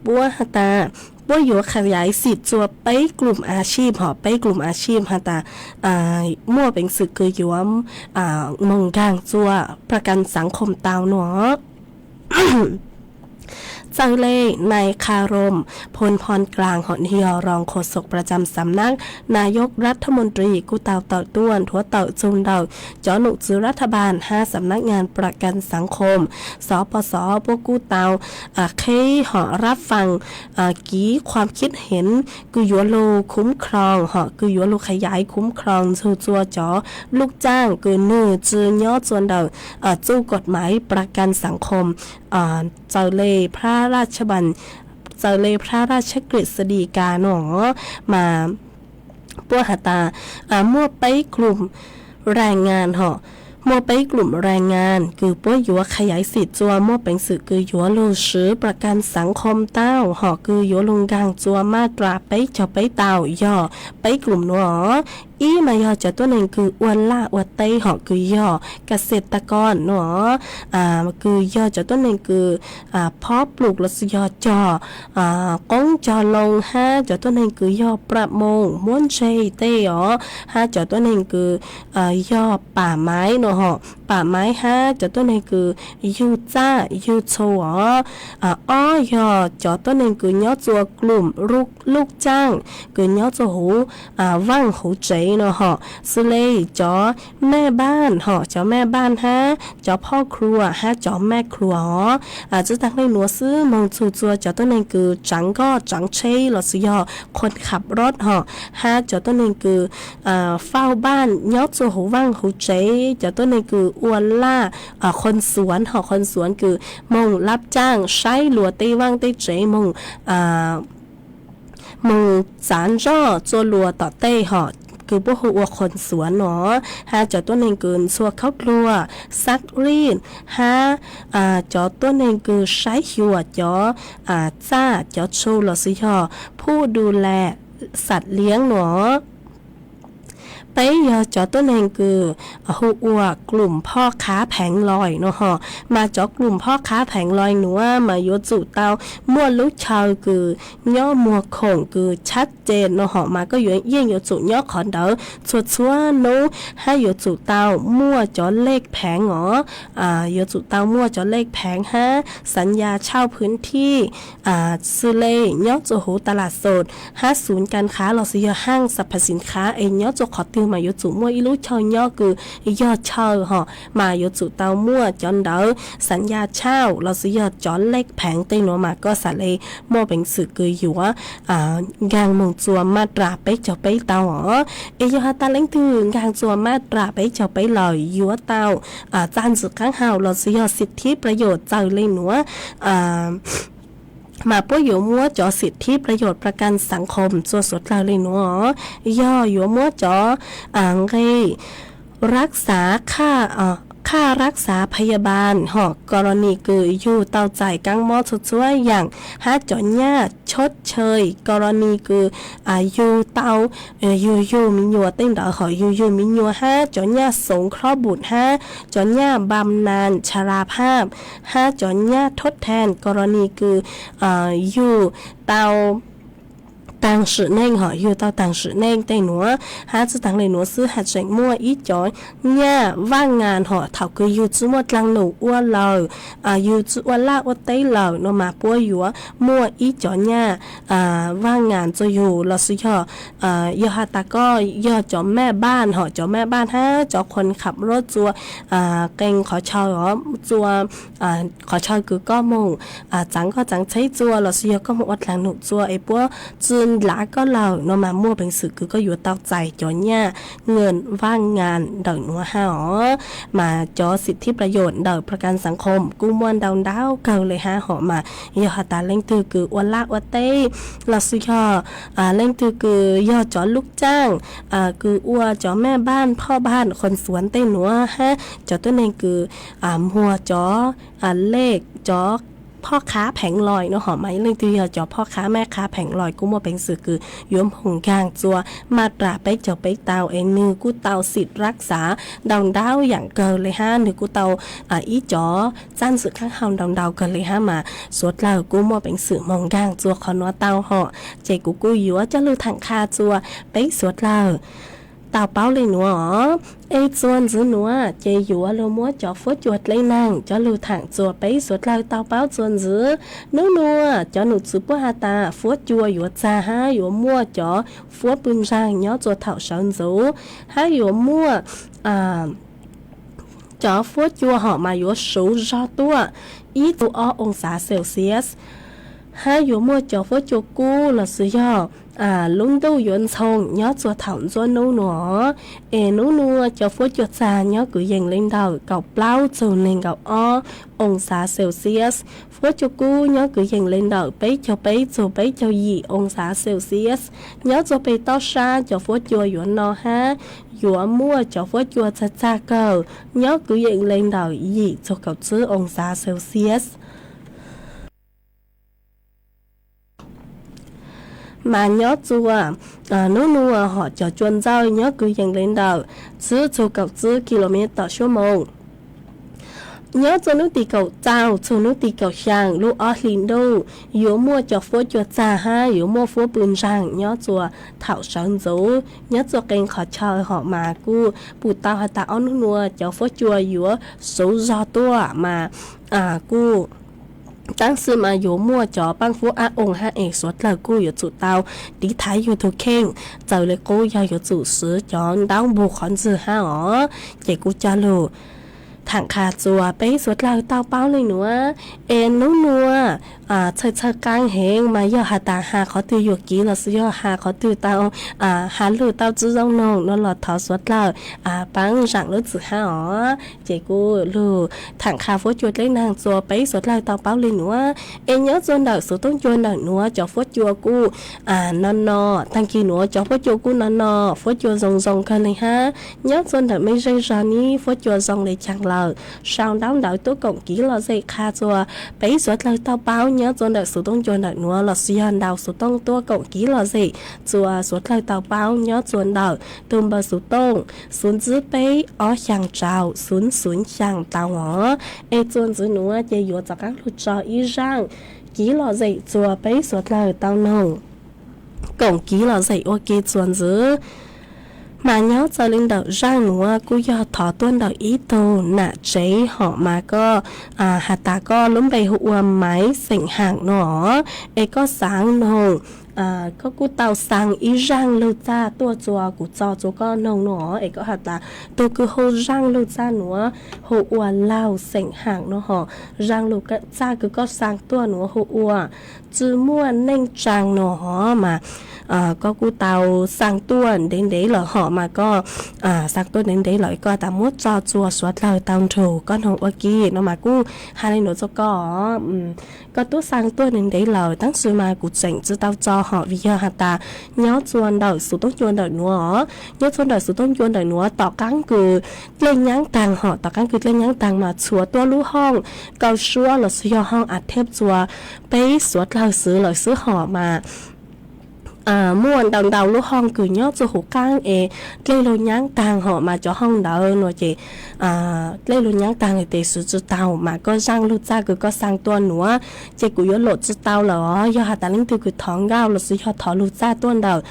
puab has tas puab yuav ขยายสิทธิ์ txuas peb กลุ่มอาชีพ hom peb กลุ่มอาชีพ has tas muaj peev xwm kws yuav moog nkaag txuas ประกันสังคม tau nuav. Txawm le นายคารม พลพรกลาง hom nwg yog รองโฆษกประจำสำนักนายกรัฐมนตรี kuj tau tawm tuaj nthuav tawm txug ntawm cov nom tswv รัฐบาล hab สำนักงานประกันสังคม สปส puab kuj tau qheb hom รับฟัง kev ความคิดเห็น kws yuav lug คุ้มครอง hom kws yuav lug ขยาย คุ้มครอง ntxug txuas cov ลูกจ้าง kws nwg tsi nyob txuas ntawm txuj กฎหมายประกันสังคม txawm le พระราชบัญ txawm le พระราชกฤษฎีกา nuav. Mas puab has tas muaj peb กลุ่มแรงงาน hom, muaj peb กลุ่มแรงงาน kws puab yuav ขยายสิทธิ์ txuas muaj peev xwm kws yuav lug swv ประกันสังคม tau hom kws yuav lug nkaag txuas มาตรา peb caug peb tau yog peb กลุ่ม nuav os. Ib mas yog cov tuab neeg kws ua laj ua teb hom kws yog kas xes tas kos no, kws yog cov tuab neeg kws phob plum lossis yog cog qoob cog loo, hab cov tuab neeg kws yog pram moos muab ntseg tej os, hab cov tuab neeg kws yog pam maiv no hom, pam maiv hab cov tuab neeg kws yug txaj yug txhu os. Ob yog cov tuab neeg kws nyob tsua klum luj caaj kws nyob tsua huv vaaj huv tsev no hom, xws le cov maj npaaj hom, cov maj npaaj hab cov phoj khluas hab cov maj khluas os. Tsi taag le nuav xwb, moog txug tsua cov tuab neeg kws tsaav nkoj tsaav tsheb lossis yog qhuas khab roj hom, hab cov tuab neeg kws fauj npaaj nyob tsua huv vaaj huv tsev, cov tuab neeg kws ua laj qhuas xuav hom, qhuas xuav kws moog lab caaj saib luas tej vaaj tej tsev, moog moog txav nroj tsua luas tom tej hom, kws puab hu ua qhuas xuav no, hab cov tuab neeg kws ntxhua khaub dluag, xab rij, hab cov tuab neeg kws saib xyuas cov txaj cov tshu lossis yog phuj du las xav liab no. Peb yog cov tuab neeg kws hu ua klum phoj qhab pheev lois no hom, mas cov klum phoj qhab pheev lois nuav mas yuav tsum tau muaj lub chaw kws nyob muag khoom kws tshab ceg no hom, mas koj yuav yeej yuav tsum nyob qhov ntawd txhua txhua nub, hab yuav tsum tau muaj cov lej pheev os, yuav tsum tau muaj cov lej pheev hab xav ya tshauj phwv thij, xws le nyob tsua huv tas las xos hab xus kas qhav lossis yog haaj xav phav xim qhav es nyob tsua qhov twg mas yuav tsum muaj ib lub chaw nyob kws yog chaw hom, mas yuav tsum tau muaj cov ntawv xav ya tshauj lossis yog cov lej pheev tej nuav, mas koj xav le muaj peev xwm kws yuav nkaag moog tsua maj ras peb caug peb tau os. Es yog has tas leej twg nkaag tsua maj ras peb caug peb lawm yuav tau txaj ntxwm qaab hau lossis yog xim thib pla yos txawm le nuav, mas puab yuav muab cov xim thib pla yos pra kas xav khom tsua suav dlawg le nuav, yog yuav muab cov nqe rab xav, qhaj rab xav phaya bal hom, ka la ni kws yug tau txais kaab mob txhua txhua yaam, hab cov nyaj choj chaw, ka la ni kws yug tau, yug yug me nyuam tej ntawd hom, yug yug me nyuam hab cov nyaj xoov khlob npum hab cov nyaj npam nas cha la phaj, hab cov nyaj thoj than, ka la ni kws yug tau taag sim neej hom, yug tau taag sim neej tej nuav, hab tsi taag le nuav xwb has tseem muaj ib cov nyaj vaaj ngas hom, thaum kws yug tsi muaj dlaag num ua lawm, yug tsi ua laj ua teb lawm no mas puab yuav muaj ib cov nyaj vaaj ngas tsua yug lossis yog, yog has tas koj yog cov maj npaaj hom, cov maj npaaj hab cov qhuas khab roj tsua qee qhov chaw os, tsua qhov chaw kws koj moog txaav nkoj txaav tsheb tsua lossis yog koj moog ua dlaag num tsua es puab tsi ntav koj lawm no mas muaj peev xwm kws koj yuav tau txais cov nyaj nqe vaaj ngas ntawm nuav hab os. Mas cov xim thib pla yos ntawm pra kas xav khom kuj muaj ntau ntau kawg le hab hom, mas yog has tas leej twg kws ua laj ua teb lossis yog leej twg kws yog cov luj caaj kws ua cov maj npaaj phoj npaaj qhuas xuav tej nuav hab cov tuab neeg kws muag cov lej cov phoj qhab pheev lois no hom, mas leej twg yog cov phoj qhab maj qhab pheev lois kuj muaj peev xwm kws yuav moog nkaag tsua maj ras peb caug peb tau es nwg kuj tau xim rab xav ntau ntau yaam kawg le hab, nwg kuj tau ib cov txaj ntxwm qaab hau ntau ntau kawg le hab, mas suav dlawg kuj muaj peev xwm moog nkaag tsua qhov nuav tau hom. Ces kuv kuj yuav coj lug thaam qha tsua peb suav dlawg tau paub le nuav os. Es tsua ntxiv nuav ces yuav lug muab cov fuab cua dleb naag coj lug thaam tsua peb suav dlawg tau paub tsua ntxiv. Nub nuav cov num txwv puab has tas fuab cua yuav txag hab yuav muaj cov fuab pw ntsaag nyob tsua thaum sawv ntxuv, hab yuav muaj cov fuab cua hom mas yuav suv zog tuaj ib tug ob oo xav Celsius, hab yuav muaj cov fuab cua kub lossis yog lub ntuj yuav ntxhoo nyob tsua thaum ntxuab nub nuav. Es nub nuav cov fuab cua txag nyob kwv yees le ntawm kaum plaub txug neeg nkaum ob oo xav Celsius, fuab cua kub nyob kwv yees le ntawm peb caug peb txug peb caug yim oo xav Celsius. Nyob tsua peg toj sab cov fuab cua yuav no hab yuav muaj cov fuab cua txag txag kawg nyob kwv yees le ntawm yim txug kaum tsib oo xav Celsius. Mas nyob txua hnub nua hom cov cua ntxawj nyob kwv yees li ntawm tsib txug kaum tsib ki lo mev tom suab moos. Nyob txua hnub tim kaum txaus txug hnub tim kaum xyaa lub ob hlis ntuj yuav muaj cov fuab cua txag hab yuav muaj fuab pw ntsaag nyob txua thaum sawv ntxuv. Nyob txua qee qhov chaw hom mas kuj pum tau has tas ob hnub nua cov fuab cua yuav xuv zog tuaj mas kuj taab sis mas yuav muaj cov paab fuab ab oo hab es suav dlawg kuj yuav tsum tau tiv thaiv yug tug kheej, txawm le qub yog yuav tsum swv cov ntaub npug qhov ntxwg hab os. Ces kuv cog lug thaam qha txua peb suav dlawg tau paub le nuav, es hnub nua txhawj txhawj qaab heev mas yog has tas has qhov twg yuam kev los sis yog has qhov twg tau has lug tau tsi zoo noog no los thov suav dlawg paab zaam lub txim hab os. Ces kuv lug thaam qha fuab cua dleb naag txua peb suav dlawg tau paub le nuav, es nyob txua ntawm xuv toob ncua ntawm nuav cov fuab cua kuj no no, taag kis nuav cov fuab cua kuj no no, fuab cua zoo zoo kawg le hab. Nyob txua ntawm mej zej zog nib fuab cua zoo le caag lawm, sau ntaub ntawv tuab koom kev lom zem qha txua peb suav dlawg tau paub nyob txua ntawm xuv toob ncua ntawm nuav los sis yog ntaus xuv tooj tuab koom kev lom zem txua suav dlawg tau paub nyob txua ntawm tug npawb xuv tooj xuv ntxwb peb ob xyaa rau xuv xuv xyaa tau os. Es txua ntxiv nuav ces yuav rov qaab lug tso ib zaaj kev lom zem txua peb suav dlawg tau noog koom kev lom zem ua ke txua ntxiv. Mas nyob txawm le ntawm zaaj nuav kuj yog thov tuaj ntawm ib tug nam tsev hom mas koj has tas koj lub npe hu ua Maiv xeem Haam no, es koj xaav noog, koj kuj tau xaa ib zaaj lug txaj tuaj txua kuv tso txua koj noog no, es koj has tas tug kws hu zaaj lug txaj nuav hu ua Laug xeem Haam no hom, zaaj lug txaj kws koj xaa tuaj nuav hu ua Tsi Muaj Neej Tsaa no hom mas koj kuj tau xaa tuaj ntev ntev lawm hom mas koj xaa tuaj ntev ntev lawm koj has tas muab tso txua suav dlawg tau nrug koj noog ua ke no mas kuj has le nuav txua koj, koj tub xaa tuaj ntev ntev lawm tab sis mas kuv tseem tsi tau tso hom vim yog has tas nyob txua ntawm xuv toob ncua ntawm nuav, nyob txua ntawm xuv toob ncua ntawm nuav tom qaab kws dlej nyaab taag hom tom qaab kws dlej nyaab taag mas txhua tuab lub hooj kaw suab los sis yog hooj a theb txua peb suav dlawg xwb lawm xwb hom mas muaj ntau ntau lub hooj kws nyob txua huv qaab es dlej lug nyaab taag hom mas cov hooj ntawd no ces dlej lug nyaab taag tes swv tsi tau mas koj zaaj lug txaj kws koj xaa tuaj nuav ces kuv yuav lom tsi tau lawm os. Yog has tas leej twg kws thov nkauj los sis yog thov lug txaj tuaj ntawm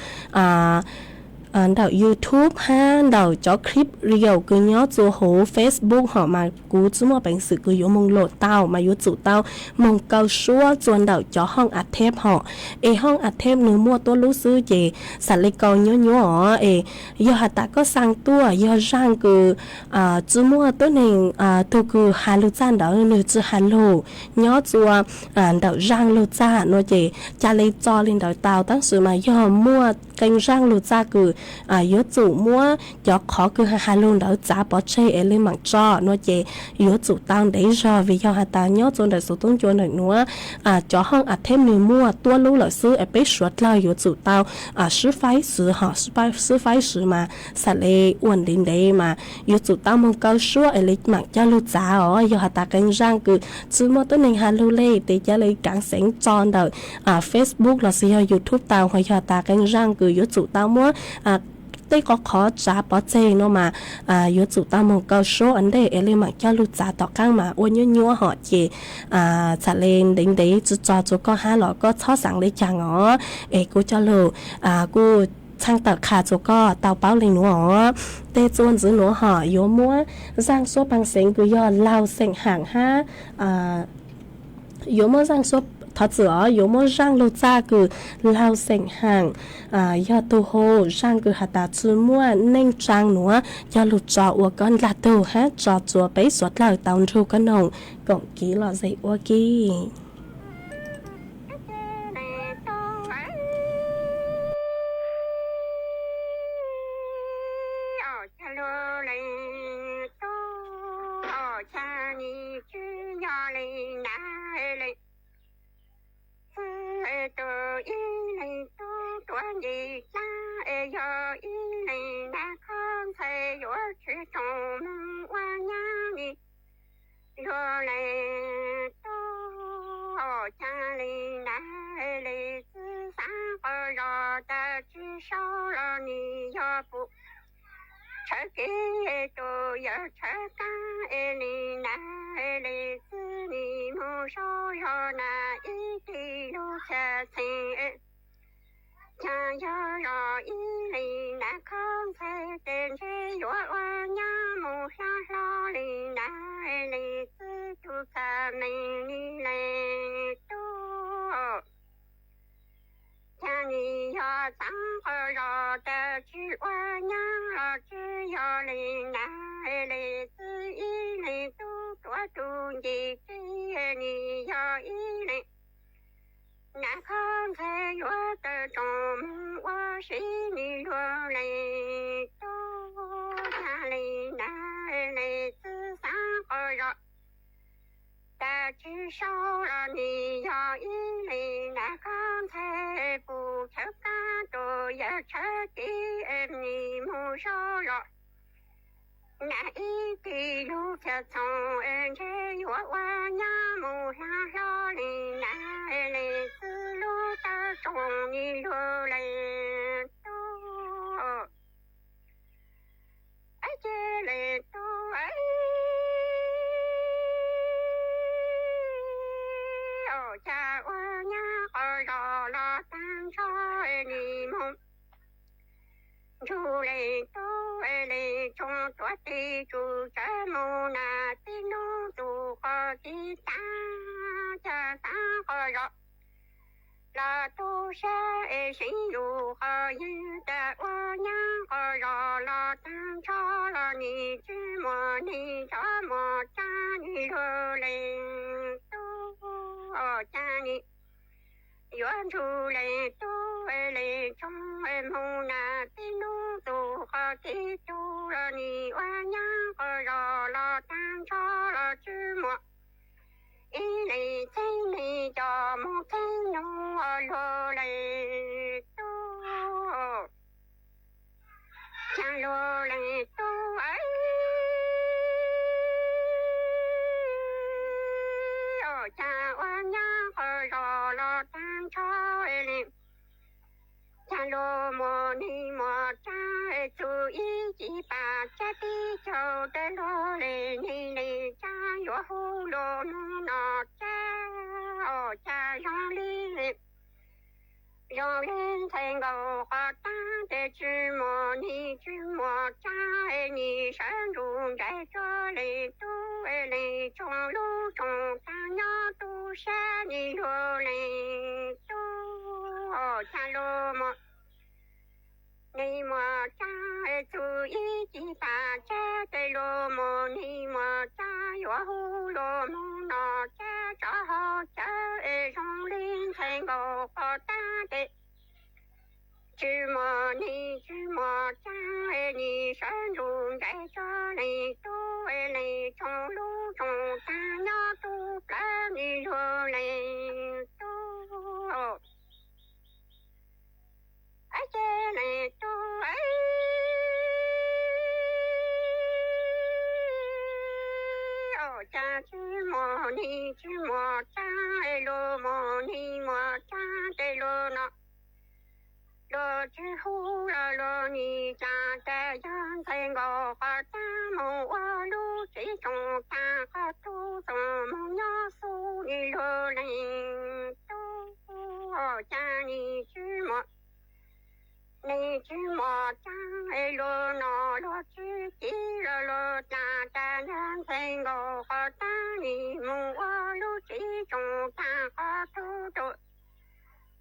ntawm YouTube hab ntawm cov clip reel kws nyob txua huv Facebook hom mas kuv tsi muaj peev xwm kws yuav moog lom tau mas yuav tsum tau moog kaw suab txua ntawm cov hooj a theb hom, es hooj a theb nwg muaj tuab lub xwb ces xam le kau nyuab nyuab os. Es yog has tas koj xaa tuaj yog zaaj kws tsi muaj tuab neeg tug kws has lug txaj ntawd nwg tsi has lug nyob txua ntawm zaaj lug txaj no ces ca le tso le ntawd tau tab sis mas yog muaj qee zaaj lug txaj kws yuav tsum muab cov qhov kws has lug ntawd txav pov tseg es le maam tso no ces yuav tsum tau ntev zog vim yog has tas nyob txua ntawm xuv toob ncua ntawm nuav cov hooj a theb nwg muaj tuab lub lawm xwb es peb suav dlawg yuav tsum tau sib faib swv hom, sib faib swv mas xam le ua ntev ntev mas yuav tsum tau moog kaw suab es le maam coj lug txav os. Yog has tas qee zaaj kws tsi muaj tuab neeg has lug le tes ca le kaav xeev tso ntawm Facebook los sis yog YouTube tau, ho yog has tas qee zaaj kws yuav tsum tau muab tej qhov qhov tsav pov tseg no mas yuav tsum tau moog kaw suab ua ntej es le maam coj lug txav tom qaab mas ua nyuab nyuab hom ces txham le ntev ntev tsi tso txua koj hab los koj txhob xaav le caag os. Es kuv coj lug kuj txhaaj tawm qha txua koj tau paub le nuav os. Tes txua ntxiv nuav hom yuav muab zaaj suab paag xeev kws yog Laug xeem Haam hab yuav muab zaaj suab, thov txim os, yuav muab zaaj lug txaj kws Laug xeem Haam yog tug hu zaaj kws has tas tsi muaj neej tsaa nuav coj lug tso ua koj dlaag tug hab tso txua peb suav dlawg tau nrug koj noog koom kev lom zem ua ke. saub los nim yog pum tshawb kev tus yawg tshawb qab es nim nag li txwb nim mus saub zog nag ib tig lub xya txheem. Cas yog zos ib leeg nag khob ntxhais ces ntshe yuav ua nyab mus hlob hlob li nag li txwb tus txaj meem li leej tub. Cas nim yog txheeb qhov zos cas tsis ua nyab los tsis yog li nag li txwb ib leeg tub tuav tus nce teb nim yog ib leeg nag khob ntxhais yuav tawm tsoom mus ua si nim luag leej tub. Cas li nag li txwb txheeb qhov zos cas tsis saub los nim yog ib leeg nag khob ntxhais pum tshawb qab tus yawg tshawb kev nim mus saub zog nag ib tig lub xya txheem. Ntshe yuav ua nyab mus hlob hlob li nag li txwb lub tawm tsoom nim luag leej tub. Ab ces leej tub, cas ua nyab qhov zos los tag nrho nim mus nrug leej tub leej tsoom tuav tes tsum tsawv mus nag tib hnub tus qhov kev tag. Cas tag qhov zos los tu siab es seev yus qhov yeej. Cas ua nyab qhov zos los tag nrho los nim tsis muaj neeg tso muaj tsab nim luag leej tub. Cas nim yuav nrug leej tub leej tsoom mus nag tib hnub tus qhov kev tu los nim ua nyab qhov zos los tag nrho los tsis muaj ib leej txheeb neeg coj mus txheeb nug luag leej tub. Cas luag leej tub, cas ua nyab qhov zos los tag nrho li. Cas luag muaj neeg muaj tsab txug ib ci pam tsab tib caug tawm luag li neeg li tsab yuav hu luag mus no tsab. Cas zoo li zoo li ntxhais nkaus qhov tag ces tsis muaj neeg tsis muaj tsab nim sawv ntsug nraim tso leej tub leej tsoom lub tsoom tag nyob tu siab nim luag leej tub. Cas luag muaj neeg muaj tsab txug ib ci pam tsab tes luag muaj neeg muaj tsab yuav hu luag mus no tsab tso hauv cawv es zoo li ntxhais nkaus qhov tag ces tsis muaj neeg tsis muaj tsab nim sawv ntsug nraim tso leej tub leej tsoom lub tsoom tag nyob tu plawv nim luag leej tub. Ab ces leej tub, cas tsis muaj neeg tsis muaj tsab luag muaj neeg muaj tsab tes luag no luag tsis hu los luag nim cas cas yog ntxhais nkaus qhov tag mus ua lub tsev tsoom tag qhov tub txoos mus nyob xub nim luag leej tub. Cas nim tsis muaj neeg tsis muaj tsab luag no luag tsis ci los luag cas cas yog ntxhais nkaus qhov tag nim mus ua lub tsev tsoom tag qhov tub txoos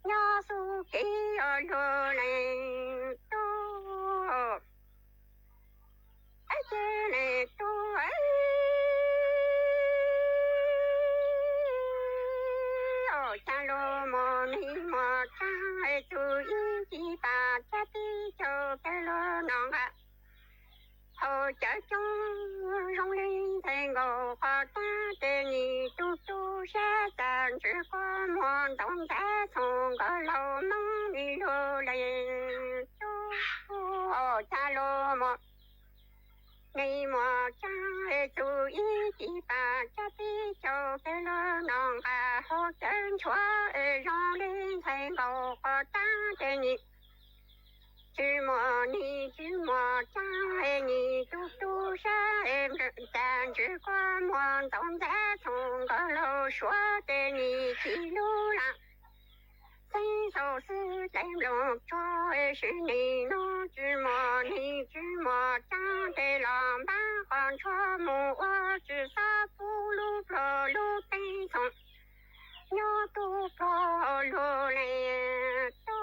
nyob xub kev luag leej tub. Ab ces leej tub, cas luag muaj neeg muaj tsab txug ib ci pam tsab tib caug tawm luag no nqa hauv cawv coob zoo li ntxhais nkaus qhov tag ces nim tu tu siab txag ntswg quaj muag ntaus ntav txhoov nkawd laus Hmoob nim luag leej tub. Cas luag muaj neeg muaj tsab txug ib ci pam tsab tib caug tawm luag no nqa hauv cawv ntshuav zoo li ntxhais nkaus qhov tag ces nim Tsis muaj nig tsis muaj tsaab, nig tub tub sab, cas ntsws kua muag ntxaus ntxav txhoov nkauj laug suav, ces nig tsis lub lam xeeb xaus xwb dlej nplooj tsuag, sim nig nuav tsis muaj nig tsis muaj tsaab, ces los npaab qhov ntsuag mus ua tsis xob pub lub pluag lub teeb txhoov nyob tub pluag lug le tub.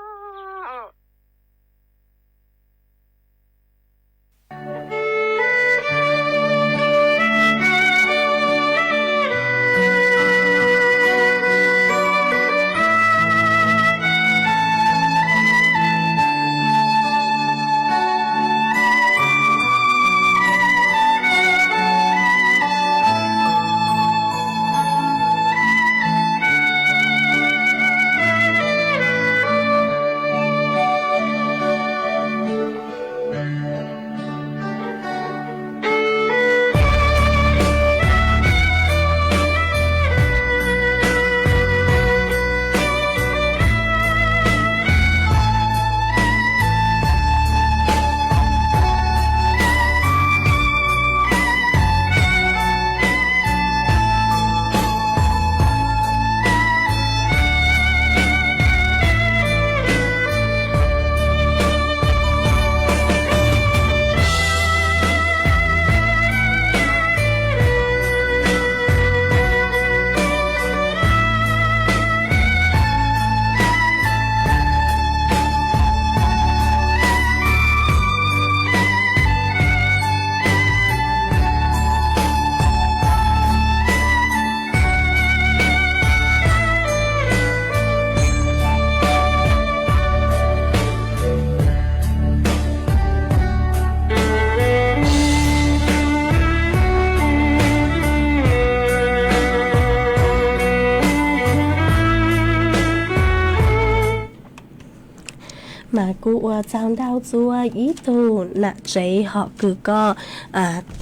Mas kuv ua tsaug ntau txug ib tug nam tsev hom kws koj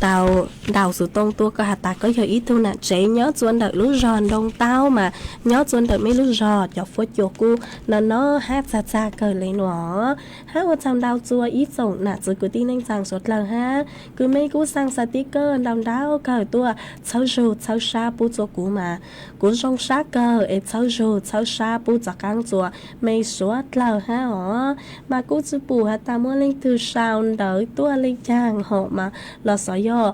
tau ntaus xuv tooj tuaj, koj has tas koj yog ib tug nam tsev nyob txua ntawm lub zog Ntoo Taub mas nyob txua ntawm mej lub zog, cov fuab cua kuj no no hab txag txag kawg le nuav. Hab ua tsaug ntau txug ib tsoom nam txwv kwv tij neej tsaa suav dlawg hab kws mej kuj xaa xaa tib kawj ntau ntau kawg tuaj txhawb zug txhawb sab pub txug kuv mas kuv zoo sab kawg es txhawb zug txhawb sab pub txav qaab txug mej suav dlawg hab os. Mas kuj tsi pum has tas muaj leej twg sau ntawv tuaj le caag hom mas los xyov yog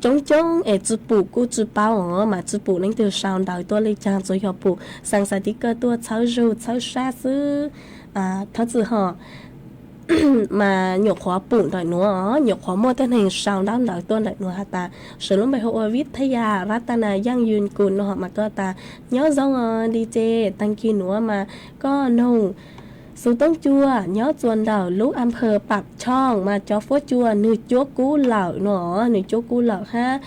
coob coob es tsi pum kuj tsi paub os, mas tsi pum leej twg sau ntawv tuaj le caag, tsuas yog pum xaa xaa tib kawj tuaj txhawb zug txhawb sab xwb. Thov txim hom. Mas nyuam qhuav pum ntawm nuav, nyuam qhuav muaj tej neeg sau ntaub ntawv tuaj ntawm nuav has tas sawv lub npe hu ua Vithaya Ratana Yaj Yun Kun no hom mas koj tas nyob zoo os D J, taag kis nuav mas koj noog xuv tooj cua nyob txua ntawm lub a pha Pam Choo mas cov fuab cua nwg cuab kub lawm no, nwg cuab kub lawm hab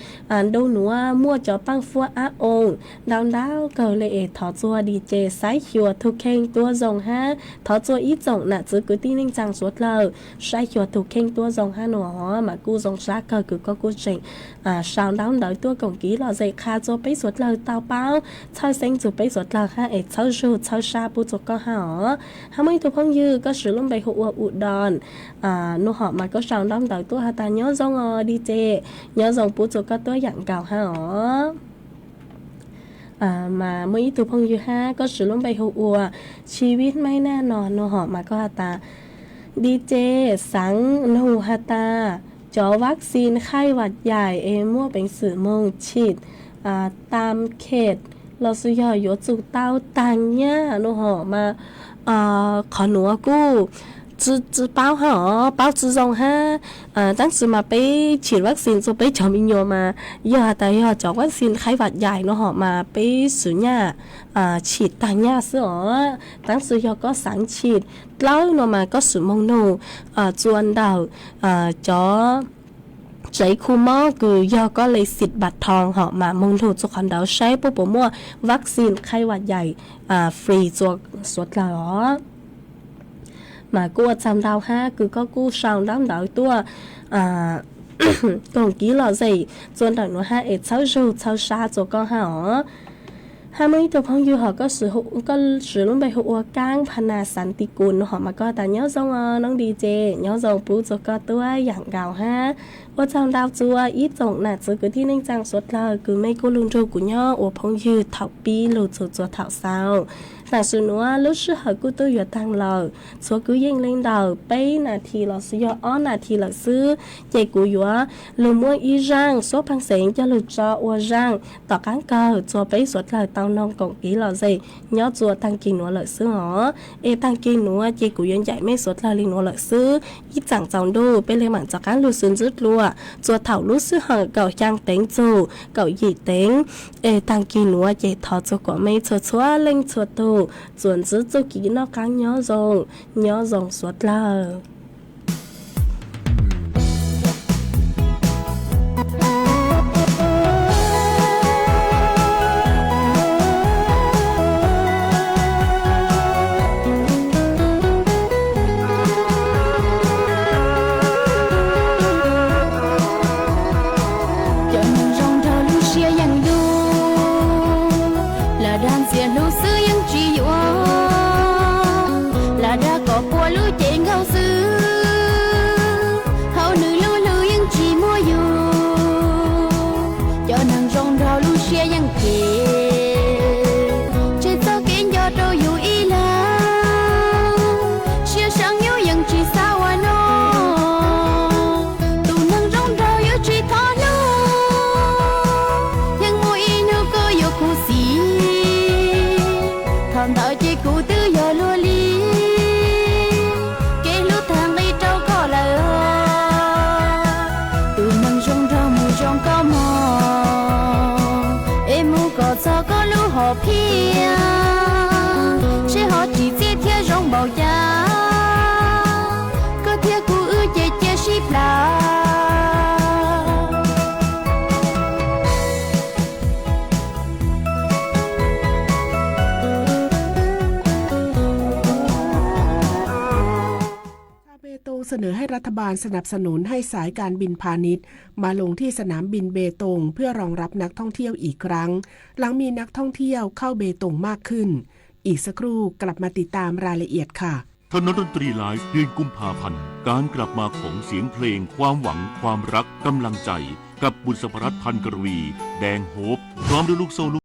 ntu nuav muaj cov paaj fuab ab oo ntau ntau kawg le es thov txug D J saib xyuas tug kheej tuab zoo hab thov txug ib tsoom nam txwv kwv tij neej tsaa suav dlawg saib xyuas tug kheej tuab zoo hab no. Mas kuj zoo sab kawg kws koj kuj tseem sau ntaub ntawv tuaj koom kiv lom zem qha txug peb suav dlawg tau paub, txhawj xeeb txug peb suav dlawg hab es txhawb zug txhawb sab pub txug koj hab os. Hab muaj ib tug phooj ywg koj swv lub npe hu ua U Doos no hom mas koj sau ntaub ntawv tuaj has tas nyob zoo os D J, nyob zoo pub txug koj tuab yaam nkaus hab os. Mas muaj ib tug phooj ywg hab koj swv lub npe hu ua Chi Vij Maij Naj no no hom mas koj has tas D J, xaav nug has tas cov vaccine khaij vaj yaim es muaj peev xwm moog chim tam khet lossis yog yuav tsum tau taag nyaj no hom mas qhov nuav kuj tsi paub hab os, paub tsi zoo hab. Tab sis mas peb chim vaccine txug peb cov me nyuam mas yog has tas yog cov vaccine khaij vaj yaim no hom mas peb swv nyaj chim taag nyaj xwb os. Tab sis yog koj xaav chim dlawb no mas koj swv moog nug txua ntawm cov tsev khu mob kws yog koj le xim npam thoo hom mas moog nug txug qhov ntawd saib puab puas muaj vaccine khaij vaj yaim free txua suav dlawg os. Mas kuj ua tsaug ntau hab kws koj kuj sau ntaub ntawv tuaj koom kiv lom zem txua ntawm nuav hab es txhawb zug txhawb sab txua koj hab os. Hab muaj ib tug phooj ywg hom koj swv lub npe hu ua Kaab Phas Nas Xav Tis Kus no hom mas koj tas nyob zoo os Nooj Di Ces, nyob zoo pub txug koj tuab yaam nkaus hab. Ua tsaug ntau txug ib tsoom nam txiv kwv tij neej tsaa suav dlawg kws mej kuj lug nrug kuv nyob ua phooj ywg thaum pib lug txug txuas thaum xaus. Tam sim nuav lub sij hawm kuj tub yuav taag lawm, txhua kwv yeej le ntawm peb nas this los sis yog ob nas this lawm xwb, ces kuv yuav lug muab ib zaaj suab pheej xeev coj lug tso ua zaaj tom qaab kawg txhua peb suav dlawg tau noog koom kev lom zem nyob txuas taag kis nuav lawm xwb os. Es taag kis nuav ces kuv yuav ncaim mej suav dlawg le nuav lawm xwb. Ib tsaam tsaus ntuj peb le maam rov qaab lug xwb ntxwb dlua txuas thaum lub sij hawm kaum xyaa teev txug kaum yim teev. Es taag kis nuav ces thov txug kuas mej txhua txhua leej txhua tug txuas ntxwb txuj kev noj qaab nyob zoo, nyob zoo suav dlawg. Cov neeg zoo nraug lub siab yeej dub, lam dag ntxias hlub xwb yeej tsis yuav, lam dag kom puas lub cev nkaus xwb, hauv nws lub hlwb yeej tsis muaj yug. Cov neeg zoo nraug lub siab yeej phem, tseg txoj kev nco rau yug ib leeg, siab seev yug yeej tsis xav ua noj. Tus neeg zoo nraug yuav tsis thov hlub, yeej muaj ib hnub koj yuav khuv xim. Thaum ntawd ces kuv twb yog luag li, kev hlub tag nqis rau koj lawm. Tus neeg zoo nraug mus zoo koj mog, es mus kom txog koj lub hom phiaj, seb ho tsim txiaj thiab zoo npaum cas, koj thiab kuv wb ces cia sib plam.ชาวเบตงเสนอให้รัฐบาลสนับสนุนให้สายการบินพาณิชย์มาลงที่สนามบินเบตงเพื่อรองรับนักท่องเที่ยวอีกครั้ง หลังมีนักท่องเที่ยวเข้าเบตงมากขึ้น อีกสักครู่กลับมาติดตามรายละเอียดค่ะ เท่านั้นดนตรีไลฟ์เดือนกุมภาพันธ์ การกลับมาของเสียงเพลง ความหวัง ความรัก กำลังใจ กับบุษบรัตน์ พันกรวี แดงโฮป พร้อมด้วยลูกโซ่